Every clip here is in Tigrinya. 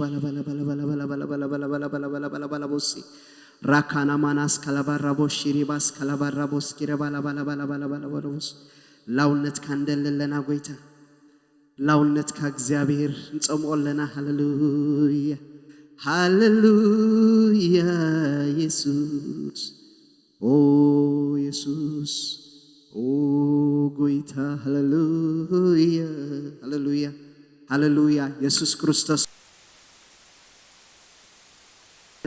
ባላ ባላ ባላ ባላ ባላ ባላ ባላ ባላ ባላ ባላ ባላ ባላ ባላ ቦሲ ራካና ማናስ ካላባራ ቦሺ ሪባስ ካላባራ ቦስ ኪረ ባላ ባላ ባላ ባላ ባላ ባላ ቦስ ላውነትካ እንደለለና ጎይታ ላውነትካ እግዚኣብሔር ንጸምኦ ኣለና። ሃሌሉያ ሃሌሉያ የሱስ ኦ የሱስ ኦ ጎይታ ሃሌሉያ ሃሌሉያ ሃሌሉያ የሱስ ክርስቶስ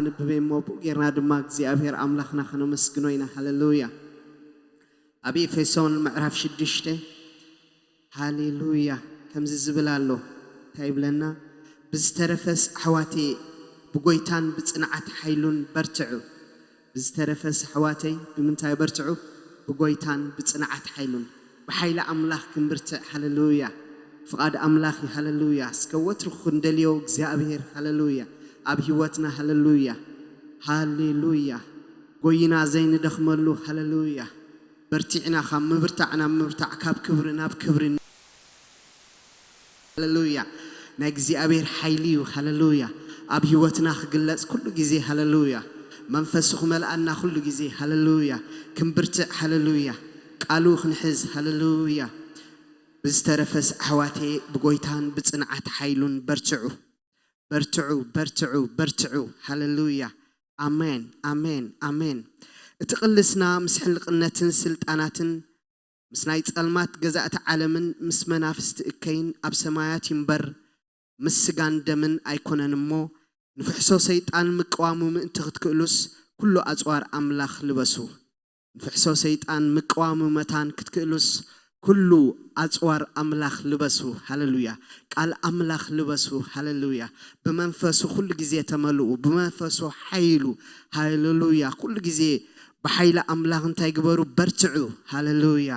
ንብበ እሞ ብኡ ጌርና ድማ እግዚኣብሔር ኣምላኽና ከነመስግኖ ኢና። ሃሌሉያ ኣብ ኤፌሶን ምዕራፍ ሽዱሽተ ሃሌሉያ ከምዚ ዝብል ኣሎ እንታይ ይብለና ብዝተረፈስ ኣሕዋተየ ብጎይታን ብፅንዓት ሓይሉን በርትዑ ብዝተረፈስ ኣሕዋተይ ብምንታይ በርትዑ ብጎይታን ብፅንዓት ሓይሉን ብሓይሊ ኣምላኽ ክንብርትዕ ሃሌሉያ ፍቓድ ኣምላኽ እዩ። ሃለሉያ። እስከ ወትሩ ክንደልዮ እግዚኣብሔር። ሃለሉያ። ኣብ ህይወትና። ሃለሉያ። ሃሌሉያ። ጎይና ዘይንደኽመሉ። ሃለሉያ። በርቲዕና ካብ ምብርታዕ ናብ ምብርታዕ፣ ካብ ክብሪ ናብ ክብሪ። ሃለሉያ። ናይ እግዚኣብሔር ሓይሊ እዩ። ሃለሉያ። ኣብ ህይወትና ክግለጽ ኩሉ ግዜ። ሃለሉያ። መንፈሱ ክመልኣና ኩሉ ግዜ። ሃለሉያ። ክንብርትዕ። ሃለሉያ። ቃሉ ክንሕዝ። ሃለሉያ። ብዝተረፈስ ኣሕዋተይ ብጎይታን ብጽንዓት ሓይሉን በርትዑ። በርትዑ፣ በርትዑ፣ በርትዑ። ሃለሉያ። ኣሜን፣ ኣሜን፣ ኣሜን። እቲ ቅልስና ምስ ሕልቅነትን ስልጣናትን፣ ምስ ናይ ጸልማት ገዛእቲ ዓለምን ምስ መናፍስቲ እከይን ኣብ ሰማያት ይንበር፣ ምስ ስጋን ደምን ኣይኮነን እሞ፣ ንፍሕሶ ሰይጣን ምቅዋሙ ምእንቲ ክትክእሉስ፣ ኩሉ ኣጽዋር ኣምላኽ ልበሱ። ንፍሕሶ ሰይጣን ምቅዋሙ መታን ክትክእሉስ፣ ኩሉ ኣጽዋር ኣምላኽ ልበሱ። ሃለሉያ። ቃል ኣምላኽ ልበሱ። ሃለሉያ። ብመንፈሱ ኩሉ ግዜ ተመልኡ። ብመንፈሱ ሓይሉ። ሃለሉያ። ኩሉ ግዜ ብሓይሊ ኣምላኽ እንታይ ግበሩ? በርትዑ። ሃለሉያ።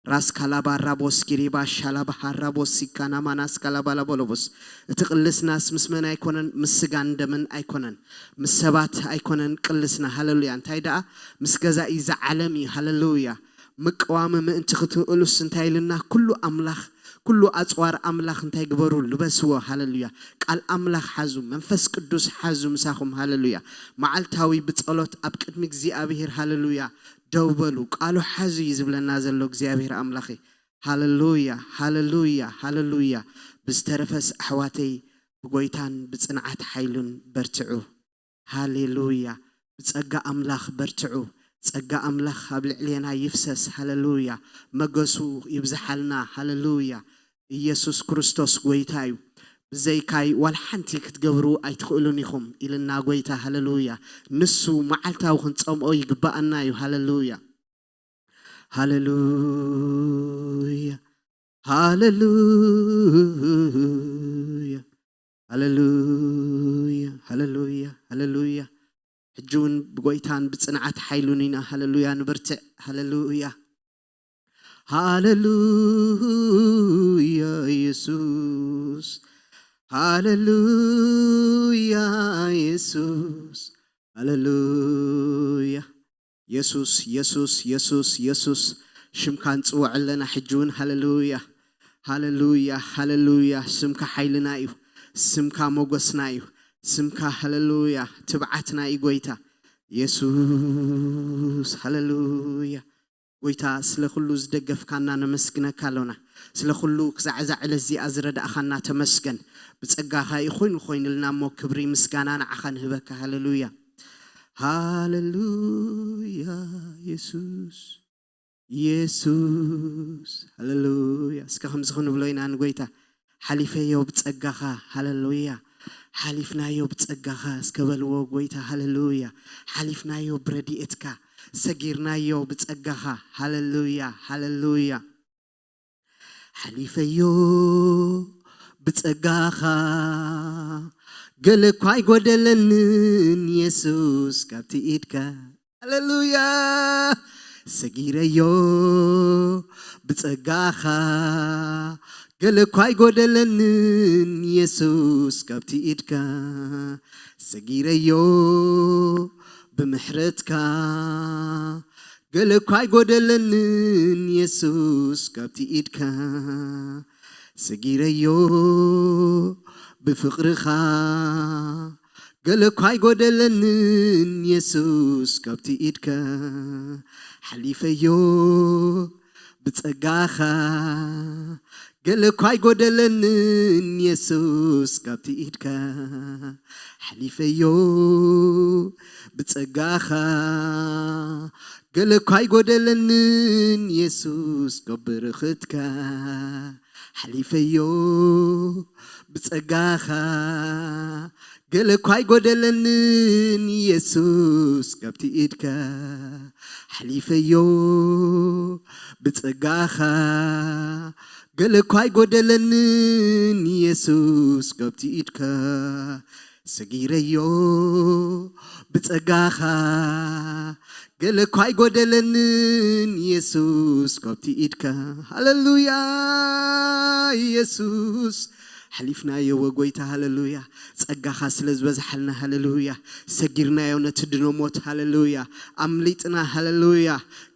ራስ ካላባ ራቦስ ጊሪባ ሻላባ ሃራቦስ ሲካና ማናስ ካላባ ላቦሎቦስ። እቲ ቅልስናስ ምስ መን ኣይኮነን? ምስ ስጋን ደምን ኣይኮነን። ምስ ሰባት ኣይኮነን ቅልስና። ሃለሉያ። እንታይ ደኣ? ምስ ገዛኢ እዚ ዓለም እዩ። ሃለሉያ። ምቅዋሚ ምእንቲ ክትክእሉስ እንታይ ኢልና? ኩሉ ኣምላኽ፣ ኩሉ ኣጽዋር ኣምላኽ እንታይ ግበሩ? ልበስዎ። ሃለሉያ። ቃል ኣምላኽ ሓዙ፣ መንፈስ ቅዱስ ሓዙ ምሳኹም። ሃለሉያ። መዓልታዊ ብጸሎት ኣብ ቅድሚ እግዚኣብሔር። ሃለሉያ። ደው በሉ። ቃሉ ሓዙ እዩ ዝብለና ዘሎ እግዚኣብሔር ኣምላኸይ። ሃለሉያ፣ ሃለሉያ፣ ሃለሉያ። ብዝተረፈስ ኣሕዋተይ ብጎይታን ብጽንዓት ሓይሉን በርትዑ። ሃሌሉያ። ብጸጋ ኣምላኽ በርትዑ። ጸጋ ኣምላኽ ኣብ ልዕሌና ይፍሰስ። ሃለሉያ። መገሱ ይብዝሓልና። ሃለሉያ። ኢየሱስ ክርስቶስ ጎይታ እዩ። ብዘይካይ ዋላ ሓንቲ ክትገብሩ ኣይትኽእሉን ኢኹም ኢልና ጎይታ። ሃለሉያ። ንሱ መዓልታዊ ክንጸምኦ ይግባኣና እዩ። ሃለሉያ። ሃለሉያ። ሃለሉያ። ሃለሉያ። ሃለሉያ። ሃለሉያ። ሕጂ እውን ብጎይታን ብጽንዓት ሓይሉን ኢና። ሃለሉያ። ንበርትዕ። ሃለሉያ። ሃለሉያ ኢየሱስ። ሃለሉያ ኢየሱስ። ሃለሉያ። የሱስ፣ የሱስ፣ የሱስ፣ የሱስ። ሽምካ ንጽውዕ ኣለና ሕጂ እውን። ሃለሉያ። ሃለሉያ። ሃለሉያ። ስምካ ሓይልና እዩ። ስምካ ሞገስና እዩ። ስምካ ሃለሉያ ትብዓትና እዩ ጎይታ። የሱስ። ሃለሉያ። ጎይታ ስለ ኩሉ ዝደገፍካና ነመስግነካ ኣሎና። ስለ ኩሉ ክሳዕ እዛ ዕለት እዚኣ ዝረዳእኻና ተመስገን። ብጸጋኻ እዩ ኮይኑ ኮይኑልና እሞ ክብሪ ምስጋና ንዓኻ ንህበካ። ሃለሉያ። ሃለሉያ የሱስ። የሱስ። ሃለሉያ። እስከ ከምዚ ክንብሎ ኢና ንጎይታ። ሓሊፈዮ ብጸጋኻ። ሃለሉያ። ሓሊፍናዮ ብጸጋኻ። እስከ በልዎ ጎይታ። ሃለሉያ። ሓሊፍናዮ ብረድኤትካ። ሰጊርናዮ ብጸጋኻ። ሃለሉያ። ሃለሉያ። ሓሊፈዮ ብጸጋኻ። ገለ እኳ ኣይጎደለንን የሱስ ካብቲ ኢድካ። ሃለሉያ። ሰጊረዮ ብጸጋኻ። ገለ እኳ ኣይጎደለንን የሱስ ካብቲ ኢድካ። ሰጊረዮ ብምሕረትካ። ገለ እኳ ኣይጎደለንን የሱስ ካብቲ ኢድካ። ሰጊረዮ ብፍቕርኻ። ገለ እኳ ኣይጎደለንን የሱስ ካብቲ ኢድካ። ሓሊፈዮ ብጸጋኻ። ገለ እኳ ኣይጎደለንን የሱስ ካብቲ ኢድካ። ሓሊፈዮ ብጸጋኻ። ገለ እኳ ኣይጎደለንን የሱስ ካብ በረኸትካ። ሓሊፈዮ ብጸጋኻ። ገለ እኳ ኣይጎደለንን የሱስ ካብቲ ኢድካ። ሓሊፈዮ ብጸጋኻ። ገለ እኳ ኣይጎደለንን የሱስ ካብቲ ኢድካ። ሰጊረዮ ብጸጋኻ። ገለ እኳ ኣይጎደለንን ኢየሱስ ካብቲ ኢድካ። ሃለሉያ ኢየሱስ ሓሊፍናዮ ወጎይታ። ሃለሉያ። ጸጋኻ ስለ ዝበዝሓልና። ሃለሉያ። ሰጊርናዮ ነቲ ድኖ ሞት። ሃለሉያ። ኣምሊጥና። ሃለሉያ።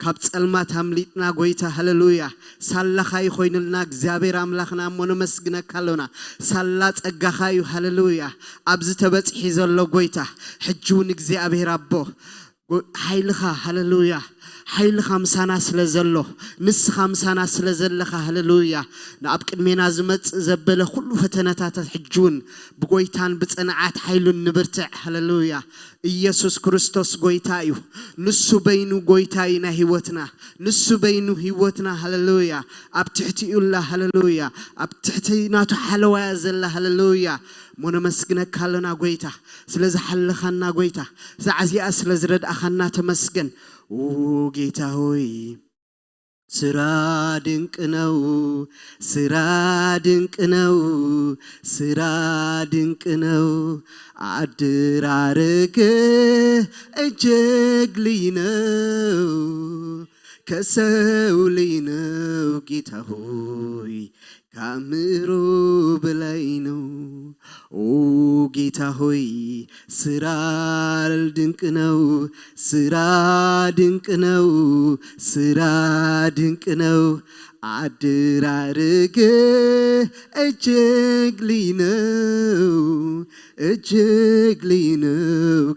ካብ ጸልማት ኣምሊጥና ጎይታ። ሃለሉያ። ሳላኻ ይኾይንልና እግዚኣብሔር ኣምላኽና እሞ ነመስግነካ ኣሎና። ሳላ ጸጋኻ እዩ። ሃለሉያ። ኣብዚ ተበጽሒ ዘሎ ጎይታ ሕጂ እውን እግዚኣብሔር ኣቦ ሓይልኻ። ሃለሉያ። ሓይልኻ ምሳና ስለ ዘሎ፣ ንስኻ ምሳና ስለ ዘለኻ። ሃለሉያ። ንኣብ ቅድሜና ዝመጽእ ዘበለ ኩሉ ፈተነታታት ሕጂ እውን ብጎይታን ብጽንዓት ሓይሉን ንብርትዕ። ሃለሉያ። ኢየሱስ ክርስቶስ ጎይታ እዩ። ንሱ በይኑ ጎይታ እዩ ናይ ህይወትና። ንሱ በይኑ ህይወትና። ሃለሉያ። ኣብ ትሕቲኡ ኣላ። ሃለሉያ። ኣብ ትሕቲ ናቱ ሓለዋያ ዘላ። ሃለሉያ። እሞ ነመስግነካ ኣለና ጎይታ፣ ስለ ዝሓለኻና ጎይታ፣ ሰዓት እዚኣ ስለ ዝረድኣኻና ተመስገን። ኦ ጌታ ሆይ፣ ስራ ድንቅ ነው፣ ስራ ድንቅ ነው፣ ስራ ድንቅ ነው። አደራረግህ እጅግ ልዩ ነው፣ ከሰው ልዩ ነው ጌታ ሆይ፣ ከአእምሮ በላይ ነው። ኦ ጌታ ሆይ፣ ስራ ድንቅ ነው፣ ስራ ድንቅ ነው፣ ስራ ድንቅ ነው። አደራረግህ እጅግ ልዩ ነው፣ እጅግ ልዩ ነው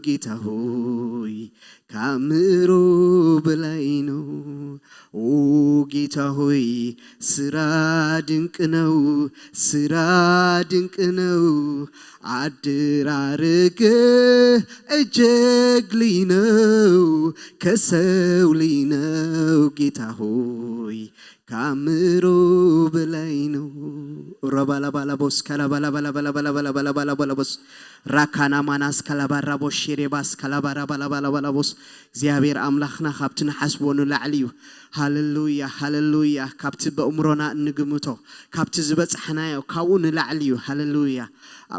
ጌታ ሆይ፣ ከአእምሮ በላይ ነው። ኦ ጌታ ሆይ፣ ስራ ድንቅ ነው፣ ስራ ድንቅ ነው። አደራረግህ እጅግ ልዩ ነው፣ ከሰው ልዩ ነው ጌታ ሆይ፣ ከአእምሮ በላይ ነው። ረባላባላቦስካላባላባላባላቦስ ራካና ማናስ ካላባራቦስ ሼሬባስ ካላባራባላባላባላቦስ። እግዚኣብሔር ኣምላኽና ካብቲ ንሓስቦ ንላዕሊ እዩ። ሃለሉያ፣ ሃለሉያ። ካብቲ በእምሮና እንግምቶ፣ ካብቲ ዝበጻሕናዮ፣ ካብኡ ንላዕሊ እዩ። ሃለሉያ።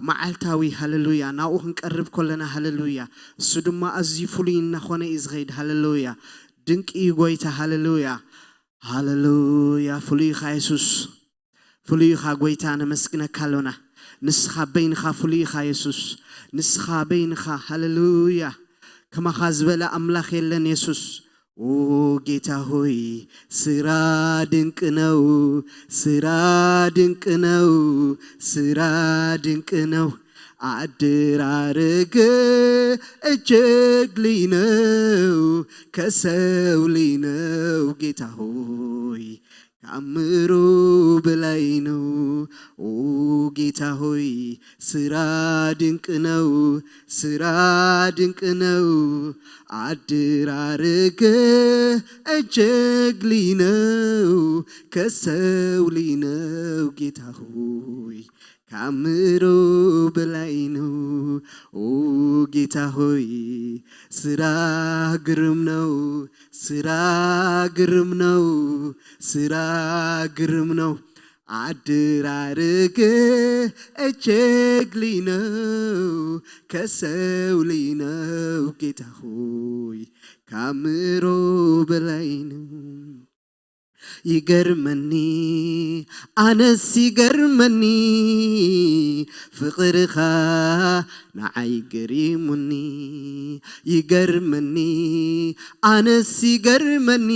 መዓልታዊ፣ ሃለሉያ፣ ናብኡ ክንቀርብ ከለና፣ ሃለሉያ፣ እሱ ድማ ኣዝዩ ፍሉይ እናኾነ እዩ ዝኸይድ። ሃለሉያ። ድንቂ እዩ ጎይታ። ሃለሉያ፣ ሃለሉያ። ፍሉይ ኢኻ የሱስ፣ ፍሉይ ኢኻ ጎይታ፣ ነመስግነካ ኣሎና። ንስኻ በይንኻ ፍሉይ ኢኻ የሱስ፣ ንስኻ በይንኻ። ሃለሉያ። ከማኻ ዝበለ ኣምላኽ የለን የሱስ። ኦ ጌታ ሆይ፣ ስራ ድንቅ ነው፣ ስራ ድንቅ ነው፣ ስራ ድንቅ ነው። አደራረግህ እጅግ ልዩ ነው፣ ከሰው ልዩ ነው ጌታ ሆይ፣ ከአእምሮ በላይ ነው። ኦ ጌታ ሆይ፣ ስራ ድንቅ ነው፣ ስራ ድንቅ ነው። አደራረግህ እጅግ ልዩ ነው፣ ከሰው ልዩ ነው ጌታ ሆይ፣ ከአእምሮ በላይ ነው። ኦ ጌታ ሆይ፣ ስራ ግርም ነው፣ ስራ ግርም ነው፣ ስራ ግርም ነው። አደራረግህ እጅግ ልዩ ነው፣ ከሰው ልዩ ነው ጌታ ሆይ፣ ከአእምሮ በላይ ነው። ይገርመኒ ኣነስ ይገርመኒ ፍቕርኻ ንዓይ ገሪሙኒ። ይገርመኒ ኣነስ ይገርመኒ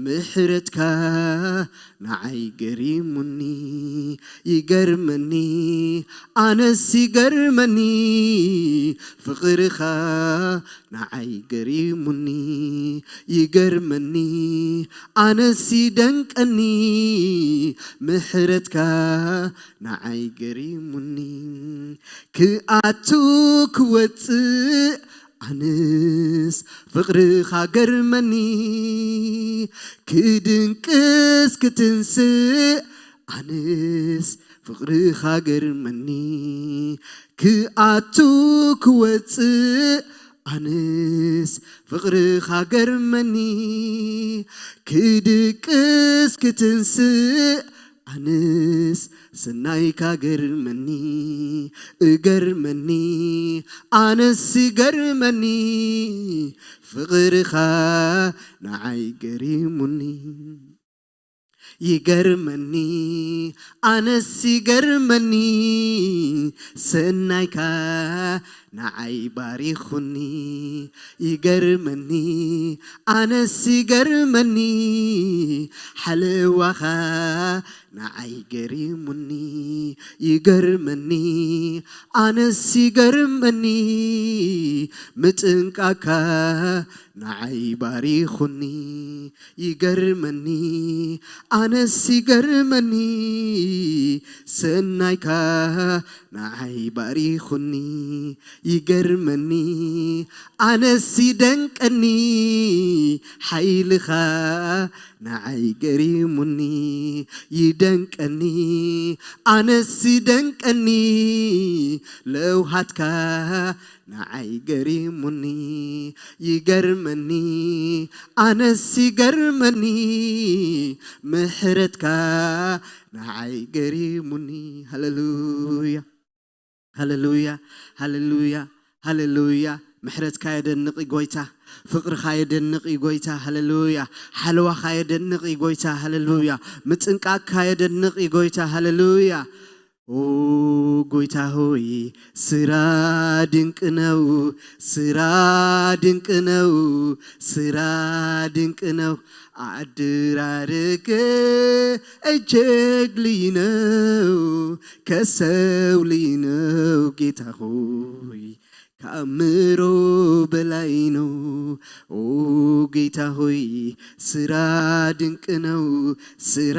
ምሕረትካ ንዓይ ገሪሙኒ። ይገርመኒ ኣነስ ይገርመኒ ፍቕርኻ ንዓይ ገሪሙኒ። ይገርመኒ ኣነስ ይደንቀኒ ምሕረትካ ንዓይ ገሪሙኒ። ክኣቱ ክወፅእ ኣነስ ፍቕርኻ ገርመኒ። ክድንቅስ ክትንስእ ኣነስ ፍቕርኻ ገርመኒ። ክኣቱ ክወፅእ ኣነስ ፍቕርኻ ገርመኒ። ክድቅስ ክትንስእ ኣነስ ስናይካ ገርመኒ፣ እገርመኒ፣ ኣነስ ይገርመኒ፣ ፍቕርኻ ንዓይ ገሪሙኒ። ይገርመኒ፣ ኣነስ ይገርመኒ፣ ሰናይካ ንዓይ ባሪኹኒ። ይገርመኒ፣ ኣነስ ይገርመኒ፣ ሓለዋኻ ንዓይ ገሪሙኒ። ይገርመኒ፣ ኣነስ ይገርመኒ፣ ምጥንቃካ ንዓይ ባሪኹኒ። ይገርመኒ፣ ኣነስ ይገርመኒ፣ ሰናይካ ንዓይ ባሪኹኒ። ይገርመኒ፣ ኣነስ ይደንቀኒ፣ ሓይልኻ ንዓይ ገሪሙኒ። ይደንቀኒ፣ ኣነስ ይደንቀኒ፣ ለውሃትካ ንዓይ ገሪሙኒ። ይገርመኒ፣ ኣነስ ይገርመኒ፣ ምሕረትካ ንዓይ ገሪሙኒ። ሃሌሉያ፣ ሃሌሉያ፣ ሃሌሉያ፣ ሃሌሉያ። ምሕረትካ የደንቕ እዩ ጎይታ፣ ፍቕርኻ የደንቕ እዩ ጎይታ። ሃሌሉያ፣ ሓለዋኻ የደንቕ እዩ ጎይታ። ሃሌሉያ፣ ምጥንቃቕካ የደንቕ እዩ ጎይታ። ሃሌሉያ። ኦ ጎይታ ሆይ፣ ስራ ድንቅ ነው፣ ስራ ድንቅ ነው፣ ስራ ድንቅ ነው። አደራረግ እጅግ ልዩ ነው፣ ከሰው ልዩ ነው ጌታ ሆይ፣ ከአእምሮ በላይ ነው። ኦ ጌታ ሆይ፣ ስራ ድንቅ ነው፣ ስራ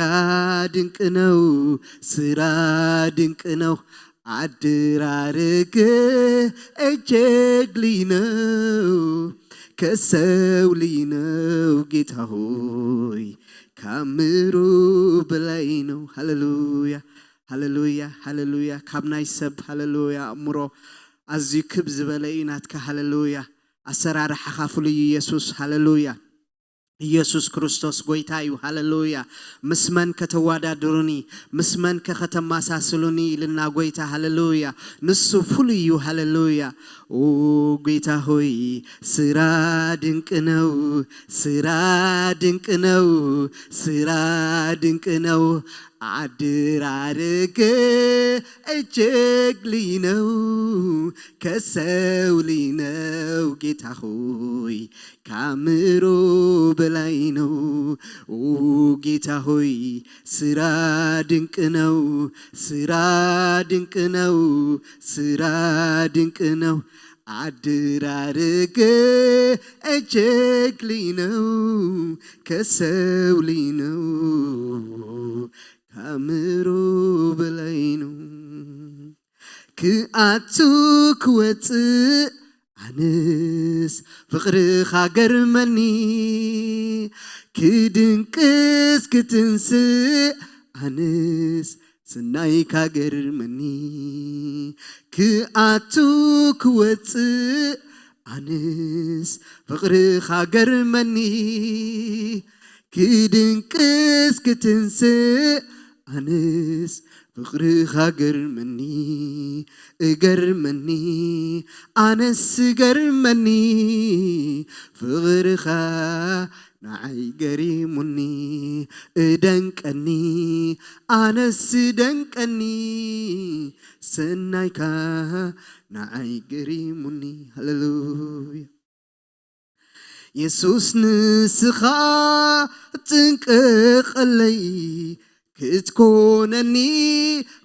ድንቅ ነው፣ ስራ ድንቅ ነው። አደራረግ እጅግ ልዩ ነው፣ ከሰው ልዩ ነው ጌታ ሆይ፣ ከአእምሮ በላይ ነው። ሃሌሉያ፣ ሃሌሉያ፣ ሃሌሉያ። ካብ ናይ ሰብ፣ ሃሌሉያ፣ ኣእምሮ ኣዝዩ ክብ ዝበለ እዩ ናትካ። ሃሌሉያ፣ ኣሰራርሓኻ ፍሉይ እዩ ኢየሱስ። ሃሌሉያ። ኢየሱስ ክርስቶስ ጎይታ እዩ። ሃሌሉያ። ምስ መን ከተዋዳድሩኒ፣ ምስ መን ከ ከተመሳስሉኒ ኢልና ጎይታ። ሃሌሉያ። ንሱ ፍሉይ እዩ። ሃሌሉያ። ኦ ጌታ ሆይ፣ ስራ ድንቅ ነው፣ ስራ ድንቅ ነው፣ ስራ ድንቅ ነው። አደራረግ እጅግ ልዩ ነው፣ ከሰው ልዩ ነው ጌታ ሆይ፣ ከአእምሮ በላይ ነው። ኦ ጌታ ሆይ፣ ስራ ድንቅ ነው፣ ስራ ድንቅ ነው፣ ስራ ድንቅ ነው። አደራረግ እጅግ ልዩ ነው፣ ከሰው ልዩ ነው፣ ከአእምሮ በላይ ነው። ክኣቱ ክወፅእ ኣነስ ፍቕርኻ ገርመኒ፣ ክድንቅስ ክትንስእ ኣነስ ስናይካ ገርመኒ። ክኣቱ ክወፅእ ኣነስ ፍቕርኻ ገርመኒ፣ ክድንቅስ ክትንስእ ኣነስ ፍቕርኻ ገርመኒ፣ እገርመኒ፣ ኣነስ እገርመኒ፣ ፍቕርኻ ንዓይ ገሪሙኒ፣ እደንቀኒ፣ ኣነስ እደንቀኒ፣ ሰናይካ ንዓይ ገሪሙኒ። ሃሌሉያ። የሱስ ንስኻ ጥንቅቐለይ ክትኮነኒ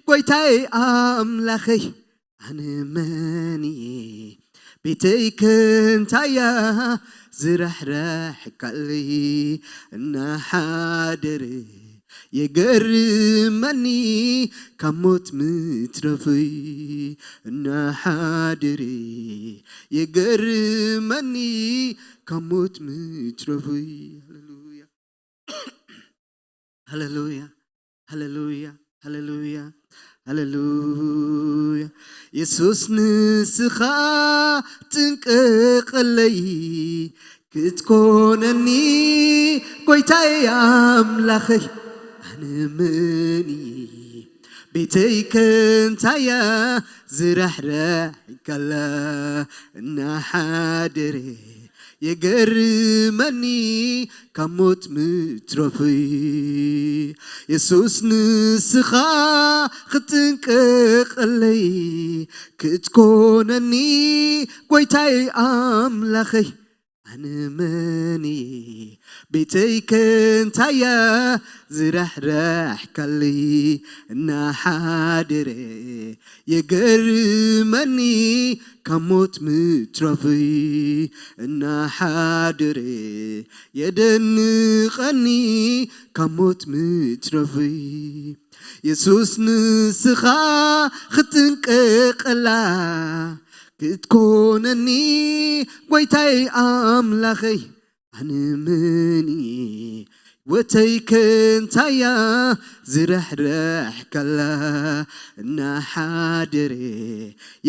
ጎይታይ ኣምላኸይ፣ ኣነ መን እየ ቤተይ ከንታያ ዝራሕራሕካለይ እናሓደረ የገርመኒ ካብ ሞት ምትረፈይ እናሓደረ የገርመኒ ካብ ሞት ምትረፈይ። ሃሌሉያ፣ ሃሌሉያ፣ ሃሌሉያ፣ ሃሌሉያ፣ ሃሌሉያ። የሱስ ንስኻ ጥንቅቐለይ ክትኮነኒ ጎይታይ ኣምላኸይ። ንምኒ ቤተይ ከንታያ ዝረሕረሕ ከላ እናሓደረ የገርመኒ ካብ ሞት ምትረፉይ። የሱስ ንስኻ ክትጥንቀቐለይ ክትኮነኒ ጎይታይ ኣምላኸይ። ኣነ መን እየ ቤተይ ከንታያ ዝረሕረሕ ካልይ እናሓደረ የገርመኒ ካብ ሞት ምትረፉይ። እናሓደረ የደንቐኒ ካብ ሞት ምትረፉይ። የሱስ ንስኻ ክትጥንቀቐላ ክትኮነኒ ጎይታይ ኣምላኸይ። ኣነ መን እየ ወተይ ከንታያ ዝረሕረሕ ከላ እናሓደረ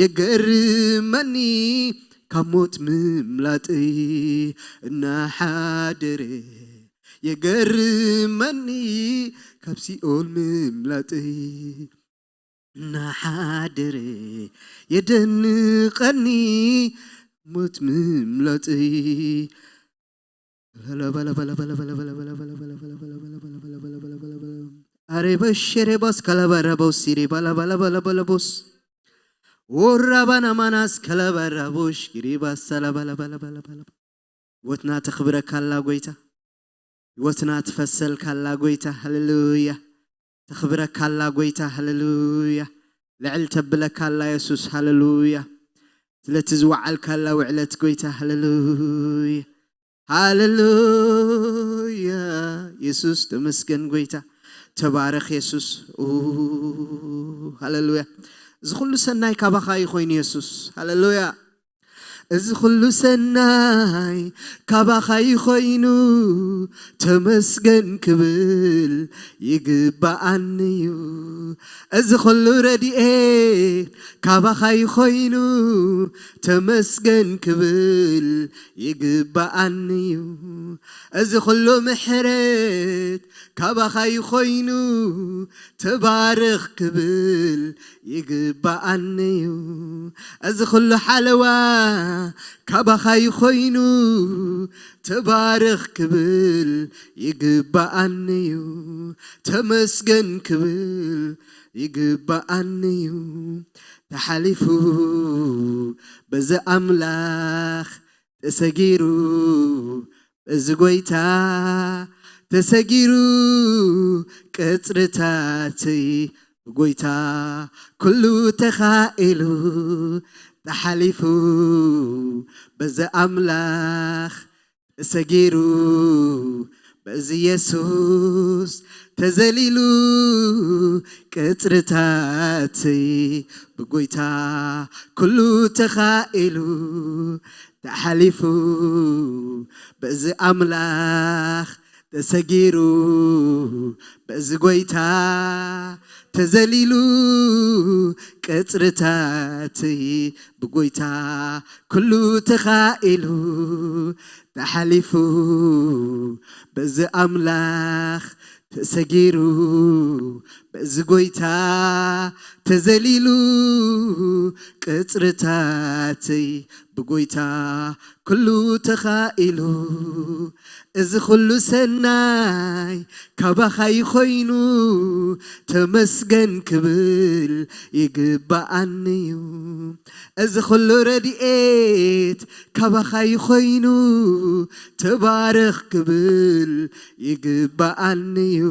የገርመኒ ካብ ሞት ምምላጠይ። እናሓደረ የገርመኒ ካብ ሲኦል ምምላጠይ። እናሓደረ የደንቐኒ ሞት ምምላጠይ። ኣሬ በሽሬ ባስ ከለበረቦስ ሲሪ ባላባላባላባላቦስ ወራባና ማናስ ከለበረቦሽ ጊሪባስ ሰለባላባላባላባላ ህይወትና ተኽብረካ ኣላ ጎይታ። ህይወትና ትፈሰልካ ኣላ ጎይታ። ሃሌሉያ። ተኽብረካ ኣላ ጎይታ። ሃሌሉያ። ልዕል ተብለካ ኣላ የሱስ። ሃሌሉያ። ስለቲ ዝወዓልካ ኣላ ውዕለት ጎይታ። ሃሌሉያ። ሃሌሉያ። የሱስ ተመስገን ጎይታ። ተባረኽ የሱስ። ኡ፣ ሃሌሉያ። እዚ ኩሉ ሰናይ ካባኻ እዩ ኮይኑ የሱስ። ሃሌሉያ። እዚ ኩሉ ሰናይ ካባኻ እዩ ኮይኑ ተመስገን ክብል ይግባኣኒ እዩ። እዚ ኩሉ ረድኤት ካባኻ እዩ ኮይኑ ተመስገን ክብል ይግባኣኒ እዩ። እዚ ኩሉ ምሕረት ካባኻ እዩ ኮይኑ ተባረኽ ክብል ይግባኣኒ እዩ። እዚ ኩሉ ሓለዋ ካባኻ እዩ ኮይኑ ተባረኽ ክብል ይግባኣኒ እዩ። ተመስገን ክብል ይግባኣኒ እዩ። ተሓሊፉ በዚ ኣምላኽ ተሰጊሩ በዚ ጎይታ ተሰጊሩ ቅጽርታተይ ብጎይታ ኩሉ ተኻኢሉ ተሓሊፉ በዚ ኣምላኽ ተሰጊሩ በዚ የሱስ ተዘሊሉ ቅጽርታተይ ብጎይታ ኩሉ ተኻኢሉ ተሓሊፉ በዚ ኣምላኽ ተሰጊሩ በዚ ጎይታ ተዘሊሉ ቅጽርታተይ ብጎይታ ኩሉ ተኻኢሉ ተሓሊፉ በዚ ኣምላኽ ተሰጊሩ በዚ ጎይታ ተዘሊሉ ቅጽርታተይ ብጎይታ ኩሉ ተኻኢሉ እዚ ኩሉ ሰናይ ካባኻ እዩ ኮይኑ ተመስገን ክብል ይግባኣኒ እዩ። እዚ ኩሉ ረድኤት ካባኻ እዩ ኮይኑ ተባረኽ ክብል ይግባኣኒ እዩ።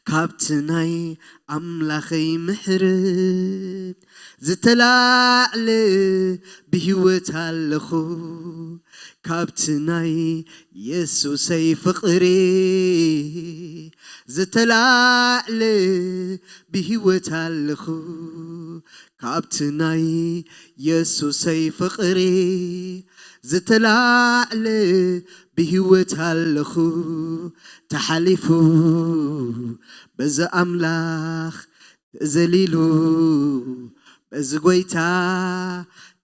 ካብቲ ናይ ኣምላኸይ ምሕረት ዝተላዕለ ብህይወት ኣለኹ። ካብቲ ናይ የሱሰይ ፍቕሪ ዝተላዕለ ብህይወት ኣለኹ። ካብቲ ናይ የሱሰይ ፍቕሪ ዝተላዕለ ብህይወት ኣለኹ። ተሓሊፉ በዚ ኣምላኽ ተዘሊሉ በዚ ጎይታ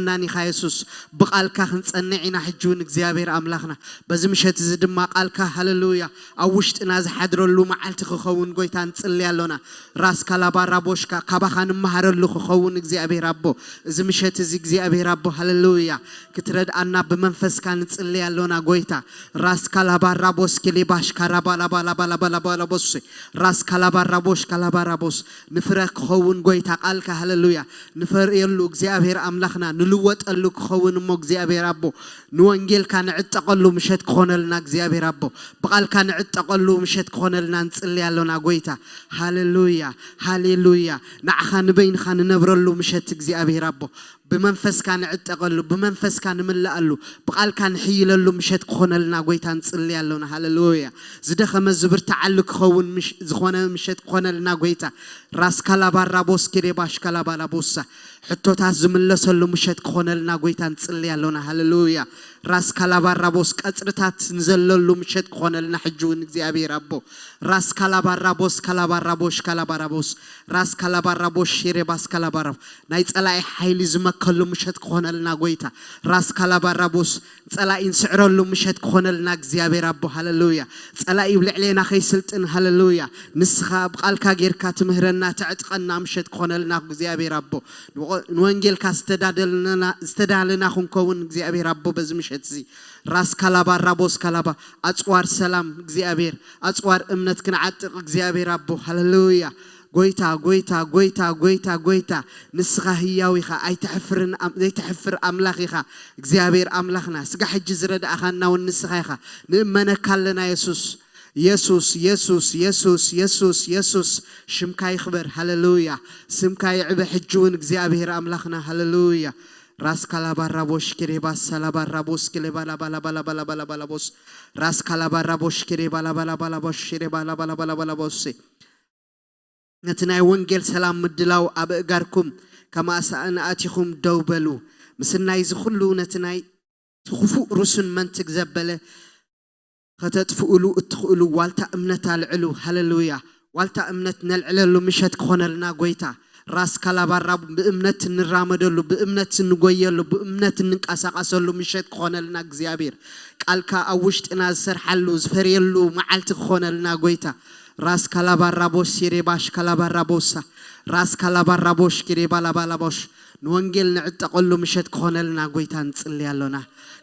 ኣይትረስዓናን ኢኻ የሱስ። ብቓልካ ክንጸንዕ ኢና ሕጂ እውን እግዚኣብሔር ኣምላኽና። በዚ ምሸት እዚ ድማ ቃልካ ሃሌሉያ ኣብ ውሽጥና ዝሓድረሉ መዓልቲ ክኸውን ጎይታ ንጽሊ ኣሎና። ራስ ካላባራ ቦሽካ ካባኻ ንመሃረሉ ክኸውን እግዚኣብሔር ኣቦ። እዚ ምሸት እዚ እግዚኣብሔር ኣቦ ሃሌሉያ ክትረድኣና ብመንፈስካ ንጽሊ ኣሎና ጎይታ። ራስ ካላባራ ቦስ ኬሌባሽ ካራባላባላባላባላባላቦስ። ራስ ካላባራ ቦሽ ካላባራ ቦስ። ንፍረ ክኸውን ጎይታ ቃልካ ሃሌሉያ ንፈርየሉ እግዚኣብሔር ኣምላኽና ንልወጠሉ ክኸውን እሞ እግዚኣብሔር ኣቦ ንወንጌልካ ንዕጠቐሉ ምሸት ክኾነልና እግዚኣብሔር ኣቦ ብቓልካ ንዕጠቐሉ ምሸት ክኾነልና ንጽሊ ኣሎና ጎይታ። ሃሌሉያ ሃሌሉያ ንዓኻ ንበይንኻ ንነብረሉ ምሸት እግዚኣብሔር ኣቦ ብመንፈስካ ንዕጠቐሉ ብመንፈስካ ንምልኣሉ ብቓልካ ንሕይለሉ ምሸት ክኾነልና ጎይታ ንጽሊ ኣሎና። ሃሌሉያ ዝደኸመ ዝብርትዓሉ ክኸውን ምሽ- ዝኾነ ምሸት ክኾነልና ጎይታ። ራስ ካላባራ ቦስ ኬዴባሽ ካላባላ ቦሳ ሕቶታት ዝምለሰሉ ምሸት ክኾነልና ጎይታ ንጽሊ ኣሎና። ሃሌሉያ ራስ ካላባራ ቦስ ቀጽርታት ንዘለሉ ምሸት ክኾነልና ሕጂ እውን እግዚኣብሔር ኣቦ። ራስ ካላባራ ቦስ ካላባራ ቦሽ ካላባራ ቦስ ራስ ካላባራ ቦሽ ሼሬባስ ካላባራ ናይ ጸላኢ ሓይሊ ዝመከሉ ምሸት ክኾነልና ጎይታ። ራስ ካላባራ ቦስ ጸላኢ ንስዕረሉ ምሸት ክኾነልና እግዚኣብሔር ኣቦ። ሃሌሉያ ጸላኢ ኣብ ልዕሌና ከይስልጥን ሃሌሉያ ንስኻ ብቓልካ ጌርካ ትምህረና ተዕጥቀና ምሸት ክኾነልና እግዚኣብሔር ኣቦ። ንወ- ንወንጌልካ ዝተዳደልና ዝተዳለና ክንከውን እግዚኣብሔር ኣቦ በዚ ምሸት እዚ ራስ ካላባ ራቦስ ካላባ ኣጽዋር ሰላም እግዚኣብሔር ኣጽዋር እምነት ክንዓጥቕ እግዚኣብሔር ኣቦ። ሃሌሉያ ጎይታ ጎይታ ጎይታ ጎይታ ጎይታ ንስኻ ህያው ኢኻ ኣይትሕፍርን ኣም- ዘይትሕፍር ኣምላኽ ኢኻ እግዚኣብሔር ኣምላኽና። ስጋ ሕጂ ዝረዳእኻና እውን ንስኻ ኢኻ ንእመነካ ኣለና የሱስ። የሱስ የሱስ የሱስ የሱስ የሱስ ሽምካ ይኽበር። ሃሌሉያ ስምካ ይዕበ ሕጂ እውን እግዚኣብሔር ኣምላኽና። ሃሌሉያ ራስ ካላባራቦሽ ኬሬባስ ሳላባራቦስ ኬሌባላባላባላባላባላባላቦስ ራስ ካላባራቦሽ ኬሬባላባላባላቦሽ ኬሬባላባላባላባላቦስ ነቲ ናይ ወንጌል ሰላም ምድላው ኣብ እጋርኩም ከም ኣሳእን ኣቲኹም ደው በሉ። ምስናይ እዚ ኩሉ ነቲ ናይ እቲ ክፉእ ርሱን መንትግ ዘበለ ከተጥፍኡሉ እትኽእሉ ዋልታ እምነት ኣልዕሉ። ሃሌሉያ ዋልታ እምነት ነልዕለሉ ምሸት ክኾነልና ጎይታ። ራስ ካላባራ ብእምነት እንራመደሉ ብእምነት እንጎየሉ ብእምነት እንንቀሳቐሰሉ ምሸት ክኾነልና እግዚኣብሔር። ቃልካ ኣብ ውሽጥና ዝሰርሓሉ ዝፈርየሉ መዓልቲ ክኾነልና ጎይታ። ራስ ካላባራ ቦስ ሴሬባሽ ካላባራ ቦሳ ራስ ካላባራ ቦሽ ኪሬባላባላቦሽ ንወንጌል ንዕጠቐሉ ምሸት ክኾነልና ጎይታ ንጽሊ ኣሎና።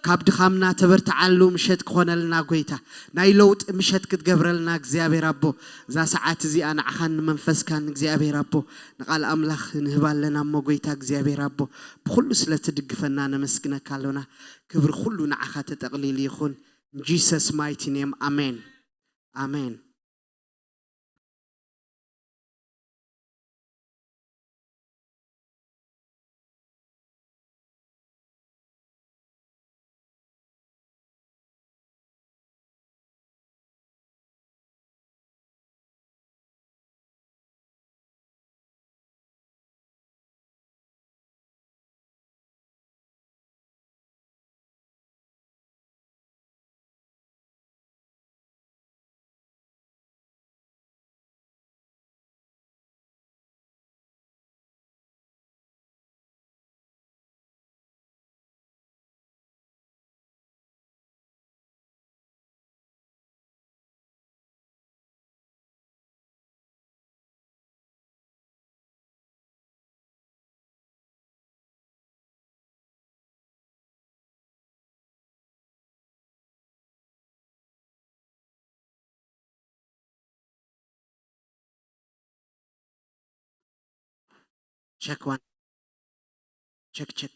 ካብ ድኻምና ተበርትዓሉ ምሸት ክኾነልና ጎይታ። ናይ ለውጢ ምሸት ክትገብረልና እግዚኣብሔር ኣቦ። እዛ ሰዓት እዚኣ ንዓኻን ንመንፈስካን እግዚኣብሔር ኣቦ ንቓል ኣምላኽ ንህብ ኣለና እሞ ጎይታ እግዚኣብሔር ኣቦ ብኹሉ ስለ ትድግፈና ነመስግነካ ኣሎና። ክብሪ ኩሉ ንዓኻ ተጠቕሊሉ ይኹን። In Jesus mighty name ኣሜን ኣሜን። Check one. Check, check.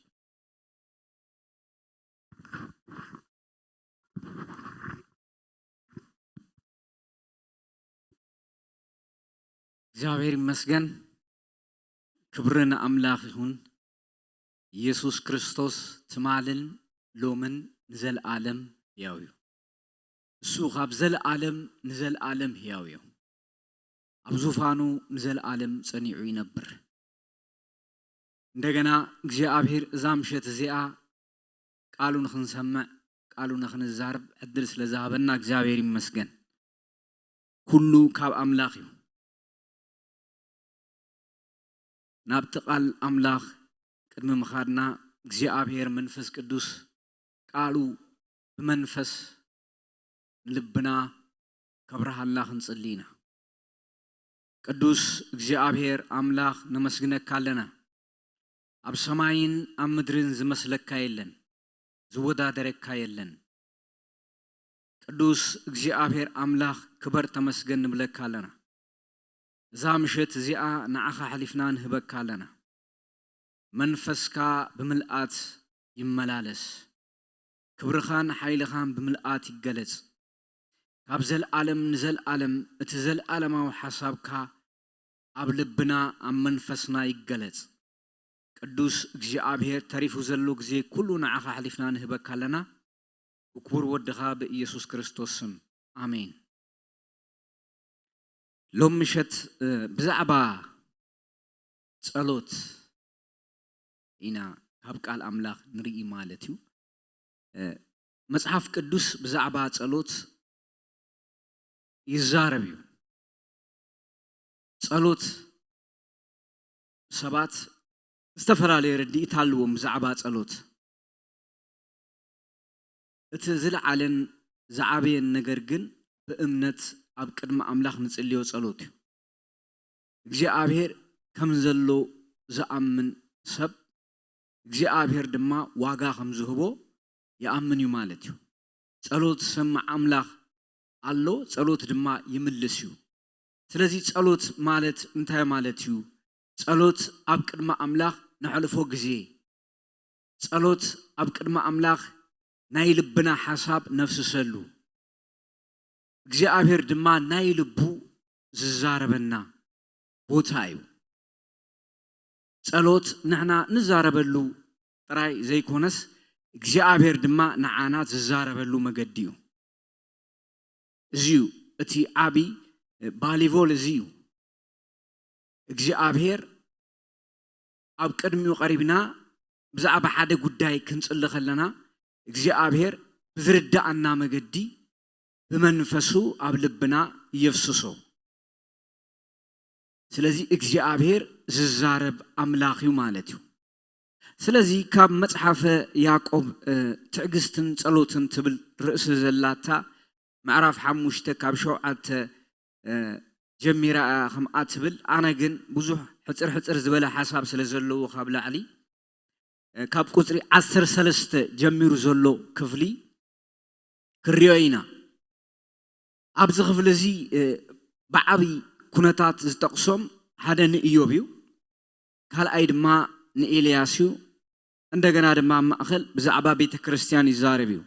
እግዚኣብሔር ይመስገን። ክብሪ ንኣምላኽ ይኹን። ኢየሱስ ክርስቶስ ትማልን ሎምን ንዘለኣለም ሕያው እዩ። እሱ ካብ ዘለኣለም ንዘለኣለም ሕያው እዩ። ኣብ ዙፋኑ ንዘለኣለም ጸኒዑ ይነብር። እንደገና እግዚኣብሔር እዛ ምሸት እዚኣ ቃሉ ንኽንሰምዕ ቃሉ ንኽንዛረብ ዕድል ስለ ዝሃበና እግዚኣብሔር ይመስገን። ኩሉ ካብ ኣምላኽ እዩ። ናብቲ ቃል ኣምላኽ ቅድሚ ምኻድና እግዚኣብሔር መንፈስ ቅዱስ ቃሉ ብመንፈስ ንልብና ከብርሃልና ክንጽሊ ኢና። ቅዱስ እግዚኣብሔር ኣምላኽ ነመስግነካ ኣለና። ኣብ ሰማይን ኣብ ምድርን ዝመስለካ የለን፣ ዝወዳደረካ የለን። ቅዱስ እግዚኣብሔር ኣምላኽ ክበር ተመስገን ንብለካ ኣለና። እዛ ምሸት እዚኣ ንዓኻ ኣሕሊፍና ንህበካ ኣለና። መንፈስካ ብምልኣት ይመላለስ። ክብርኻን ሓይልኻን ብምልኣት ይገለጽ። ካብ ዘልኣለም ንዘልኣለም እቲ ዘልኣለማዊ ሓሳብካ ኣብ ልብና ኣብ መንፈስና ይገለጽ። ቅዱስ እግዚኣብሔር ተሪፉ ዘሎ ግዜ ኩሉ ንዓኻ ኣሕሊፍና ንህበካ ኣለና። ብክቡር ወድኻ ብኢየሱስ ክርስቶስ ስም ኣሜን። ሎም ምሸት ብዛዕባ ጸሎት ኢና ካብ ቃል ኣምላኽ ንርኢ ማለት እዩ። መጽሓፍ ቅዱስ ብዛዕባ ጸሎት ይዛረብ እዩ። ጸሎት ሰባት ዝተፈላለየ ርድኢት ኣለዎም ብዛዕባ ጸሎት። እቲ ዝለዓለን ዝዓበየን ነገር ግን ብእምነት ኣብ ቅድሚ ኣምላኽ ንጽልዮ ጸሎት እዩ። እግዚኣብሔር ከም ዘሎ ዝኣምን ሰብ እግዚኣብሔር ድማ ዋጋ ከም ዝህቦ ይኣምን እዩ ማለት እዩ። ጸሎት ዝሰምዕ ኣምላኽ ኣሎ፣ ጸሎት ድማ ይምልስ እዩ። ስለዚ ጸሎት ማለት እንታይ ማለት እዩ? ጸሎት ኣብ ቅድሚ ኣምላኽ ነሕልፎ ግዜ፣ ጸሎት ኣብ ቅድሚ ኣምላኽ ናይ ልብና ሓሳብ ነፍስሰሉ፣ እግዚኣብሔር ድማ ናይ ልቡ ዝዛረበና ቦታ እዩ። ጸሎት ንሕና ንዛረበሉ ጥራይ ዘይኮነስ እግዚኣብሔር ድማ ንዓና ዝዛረበሉ መገዲ እዩ። እዚ እዩ እቲ ዓቢ ባሊቮል እዚ እዩ። እግዚኣብሔር ኣብ ቅድሚኡ ቀሪብና ብዛዕባ ሓደ ጉዳይ ክንጽሊ ከለና እግዚኣብሔር ብዝርዳኣና መገዲ ብመንፈሱ ኣብ ልብና የፍስሶ። ስለዚ እግዚኣብሔር ዝዛረብ ኣምላኽ እዩ ማለት እዩ። ስለዚ ካብ መጽሓፈ ያዕቆብ ትዕግስትን ጸሎትን ትብል ርእሲ ዘላታ ምዕራፍ ሓሙሽተ ካብ ሸውዓተ ጀሚራ እያ ከምኣ ትብል። ኣነ ግን ብዙሕ ሕጽር ሕጽር ዝበለ ሓሳብ ስለ ዘለዎ ካብ ላዕሊ ካብ ቁጽሪ ዓሰርተ ሰለስተ ጀሚሩ ዘሎ ክፍሊ ክርዮ ኢና። ኣብዚ ክፍሊ እዚ ብዓብይ ኩነታት ዝጠቕሶም ሓደ ንእዮብ እዩ፣ ካልኣይ ድማ ንኤልያስ እዩ፣ እንደገና ድማ ኣብ ማእኸል ብዛዕባ ቤተ ክርስቲያን ይዛረብ እዩ።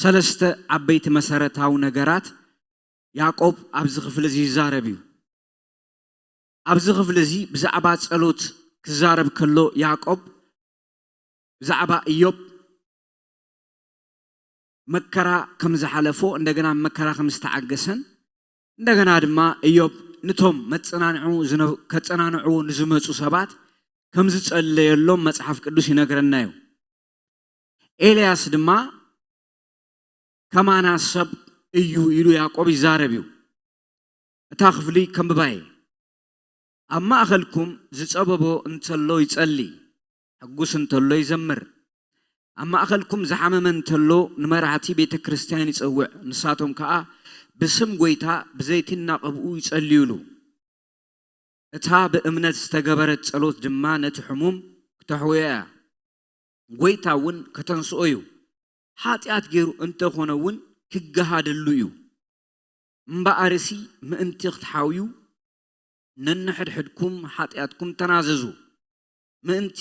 ሰለስተ ዓበይቲ መሰረታዊ ነገራት ያዕቆብ ኣብዚ ክፍሊ እዚ ይዛረብ እዩ። ኣብዚ ክፍሊ እዚ ብዛዕባ ጸሎት ክዛረብ ከሎ ያዕቆብ ብዛዕባ እዮብ መከራ ከም ዝሓለፎ እንደገና መከራ ከም ዝተዓገሰን እንደገና ድማ እዮብ ንቶም መጸናንዑ ዝነ- ከጸናንዕዎ ንዝመጹ ሰባት ከም ዝጸለየሎም መጽሓፍ ቅዱስ ይነግረና እዩ። ኤልያስ ድማ ከማና ሰብ እዩ ኢሉ ያዕቆብ ይዛረብ እዩ። እታ ክፍሊ ከንብባ እየ። ኣብ ማእኸልኩም ዝጸበቦ እንተሎ ይጸሊ፣ ሕጉስ እንተሎ ይዘምር። ኣብ ማእኸልኩም ዝሓመመ እንተሎ ንመራሕቲ ቤተ ክርስቲያን ይጸውዕ፣ ንሳቶም ከኣ ብስም ጐይታ ብዘይቲ እናቐብኡ ይጸልዩሉ። እታ ብእምነት ዝተገበረት ጸሎት ድማ ነቲ ሕሙም ክተሕውዮ እያ። ጐይታ እውን ከተንስኦ እዩ። ሓጢኣት ገይሩ እንተኾነ እውን ክገሃደሉ እዩ። እምበኣርሲ ምእንቲ ክትሓውዩ ነንሕድሕድኩም ሓጢኣትኩም ተናዘዙ፣ ምእንቲ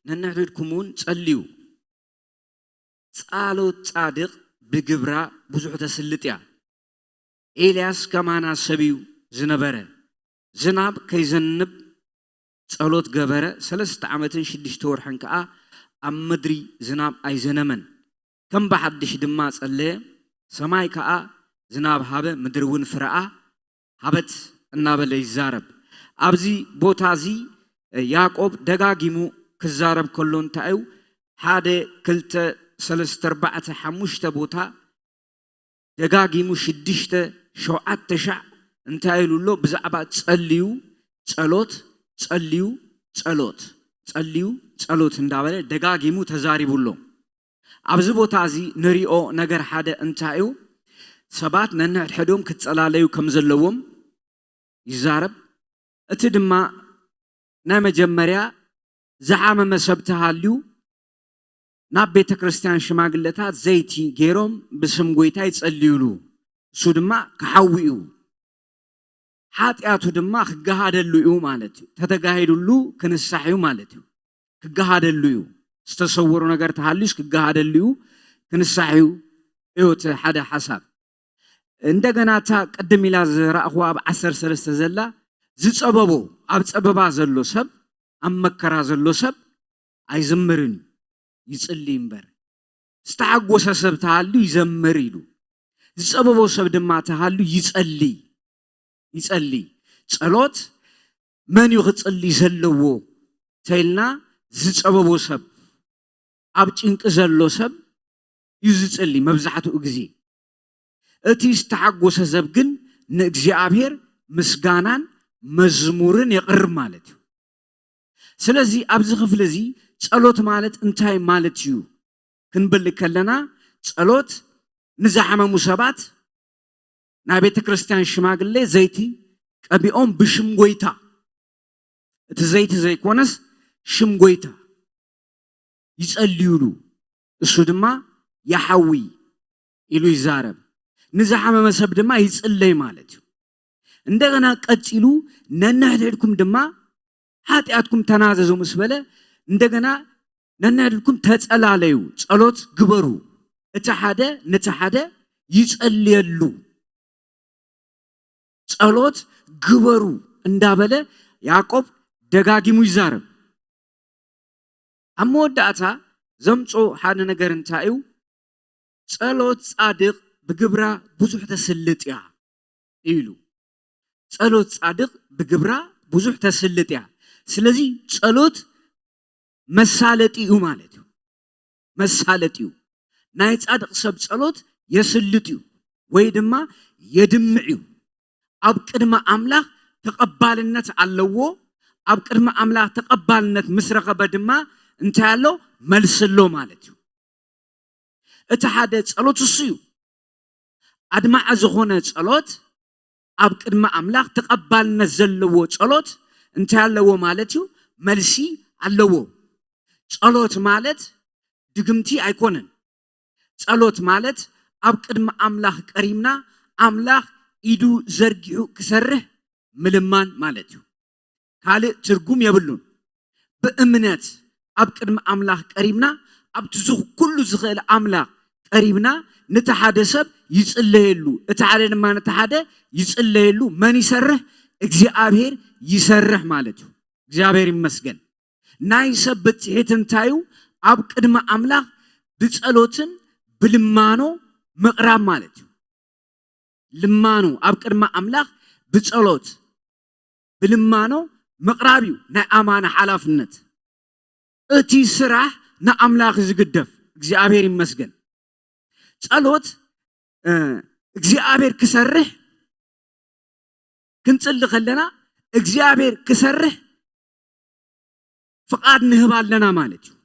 ነንሕድሕድኩም እውን ጸልዩ። ጻሎት ጻድቕ ብግብራ ብዙሕ ተስልጥ እያ። ኤልያስ ከማና ሰብ እዩ ዝነበረ። ዝናብ ከይዘንብ ጸሎት ገበረ፣ ሰለስተ ዓመትን ሽዱሽተ ወርሕን ከኣ ኣብ ምድሪ ዝናብ ኣይዘነመን። ከም ብሓድሽ ድማ ጸለየ፣ ሰማይ ከኣ ዝናብ ሃበ፣ ምድሪ እውን ፍረኣ ሃበት እናበለ ይዛረብ። ኣብዚ ቦታ እዚ ያዕቆብ ደጋጊሙ ክዛረብ ከሎ እንታይ እዩ? ሓደ፣ ክልተ፣ ሰለስተ፣ ኣርባዕተ፣ ሓሙሽተ ቦታ ደጋጊሙ ሽዱሽተ፣ ሸውዓተ ሻዕ እንታይ ኢሉ ኣሎ? ብዛዕባ ጸልዩ፣ ጸሎት፣ ጸልዩ፣ ጸሎት። ጸልዩ፣ ጸሎት እንዳበለ ደጋጊሙ ተዛሪቡ ኣሎ። ኣብዚ ቦታ እዚ ንሪኦ ነገር ሓደ እንታይ እዩ? ሰባት ነንሕድሕዶም ክጸላለዩ ከም ዘለዎም ይዛረብ። እቲ ድማ ናይ መጀመርያ ዝሓመመ ሰብ ተሃልዩ ናብ ቤተ ክርስቲያን ሽማግለታት ዘይቲ ገይሮም ብስም ጎይታ ይጸልዩሉ። እሱ ድማ ክሓዊ እዩ። ሓጢኣቱ ድማ ክገሃደሉ እዩ ማለት እዩ። ተተጋሂዱሉ ክንሳሕ እዩ ማለት እዩ። ክገሃደሉ እዩ። ዝተሰወሩ ነገር ተሃልዩስ ክገሃደሉ እዩ፣ ክንሳሕ እዩ እዩ እቲ ሓደ ሓሳብ። እንደገና እታ ቅድም ኢላ ዝረኣኽዋ ኣብ ዓሰርተ ሰለስተ ዘላ ዝጸበቦ፣ ኣብ ጸበባ ዘሎ ሰብ፣ ኣብ መከራ ዘሎ ሰብ ኣይዝምርን እዩ፣ ይጽሊ እምበር። ዝተሓጎሰ ሰብ ተሃሉ ይዘምር ኢሉ፣ ዝጸበቦ ሰብ ድማ ተሃሉ ይጸሊ፣ ይጸሊ። ጸሎት መን እዩ ክጽሊ ዘለዎ ተይልና፣ ዝጸበቦ ሰብ፣ ኣብ ጭንቂ ዘሎ ሰብ እዩ ዝጽሊ መብዛሕትኡ ግዜ። እቲ ዝተሓጎሰ ሰብ ግን ንእግዚኣብሔር ምስጋናን መዝሙርን የቕርብ ማለት እዩ። ስለዚ ኣብዚ ክፍሊ እዚ ጸሎት ማለት እንታይ ማለት እዩ ክንብል ከለና፣ ጸሎት ንዝሓመሙ ሰባት ናይ ቤተ ክርስቲያን ሽማግሌ ዘይቲ ቀቢኦም ብሽም ጎይታ፣ እቲ ዘይቲ ዘይኮነስ ሽም ጎይታ ይጸልዩሉ፣ እሱ ድማ ይሓዊ ኢሉ ይዛረብ። ንዝሓመመ ሰብ ድማ ይጽለይ ማለት እዩ። እንደገና ቀጺሉ ነንሕድሕድኩም ድማ ሓጢኣትኩም ተናዘዙ ምስ በለ፣ እንደገና ነንሕድሕድኩም ተጸላለዩ፣ ጸሎት ግበሩ፣ እቲ ሓደ ነቲ ሓደ ይጸልየሉ። ጸሎት ግበሩ እንዳበለ ያዕቆብ ደጋጊሙ ይዛረብ። ኣብ መወዳእታ ዘምጾ ሓደ ነገር እንታይ እዩ? ጸሎት ጻድቕ ብግብራ ብዙሕ ተስልጥ እያ ኢሉ። ጸሎት ጻድቕ ብግብራ ብዙሕ ተስልጥ እያ። ስለዚ ጸሎት መሳለጢ እዩ ማለት እዩ። መሳለጢ እዩ። ናይ ጻድቕ ሰብ ጸሎት የስልጥ እዩ ወይ ድማ የድምዕ እዩ። ኣብ ቅድሚ ኣምላኽ ተቐባልነት ኣለዎ። ኣብ ቅድሚ ኣምላኽ ተቐባልነት ምስ ረኸበ ድማ እንታይ ኣሎ? መልሲ ኣሎ ማለት እዩ። እቲ ሓደ ጸሎት እሱ እዩ። ኣድማዒ ዝኾነ ጸሎት፣ ኣብ ቅድሚ ኣምላኽ ተቐባልነት ዘለዎ ጸሎት እንታይ ኣለዎ ማለት እዩ? መልሲ ኣለዎ። ጸሎት ማለት ድግምቲ ኣይኮነን። ጸሎት ማለት ኣብ ቅድሚ ኣምላኽ ቀሪብና፣ ኣምላኽ ኢዱ ዘርጊሑ ክሰርሕ ምልማን ማለት እዩ። ካልእ ትርጉም የብሉን። ብእምነት ኣብ ቅድሚ ኣምላኽ ቀሪብና፣ ኣብቲ ዝ-፣ ኩሉ ዝኽእል ኣምላኽ ቀሪብና፣ ነቲ ሓደ ሰብ ይጽለየሉ፣ እቲ ሓደ ድማ ነቲ ሓደ ይጽለየሉ። መን ይሰርሕ? እግዚኣብሔር ይሰርሕ ማለት እዩ። እግዚኣብሔር ይመስገን። ናይ ሰብ ብጽሒት እንታይ እዩ? ኣብ ቅድሚ ኣምላኽ ብጸሎትን ብልማኖ ምቕራብ ማለት እዩ። ልማኖ ኣብ ቅድሚ ኣምላኽ ብጸሎት ብልማኖ ምቕራብ እዩ ናይ ኣማና ሓላፍነት። እቲ ስራሕ ንኣምላኽ እዩ ዝግደፍ። እግዚኣብሔር ይመስገን። ጸሎት፣ እ፣ እግዚኣብሔር ክሰርሕ ክንጽሊ ከለና፣ እግዚኣብሔር ክሰርሕ ፍቓድ ንህብ ኣለና ማለት እዩ።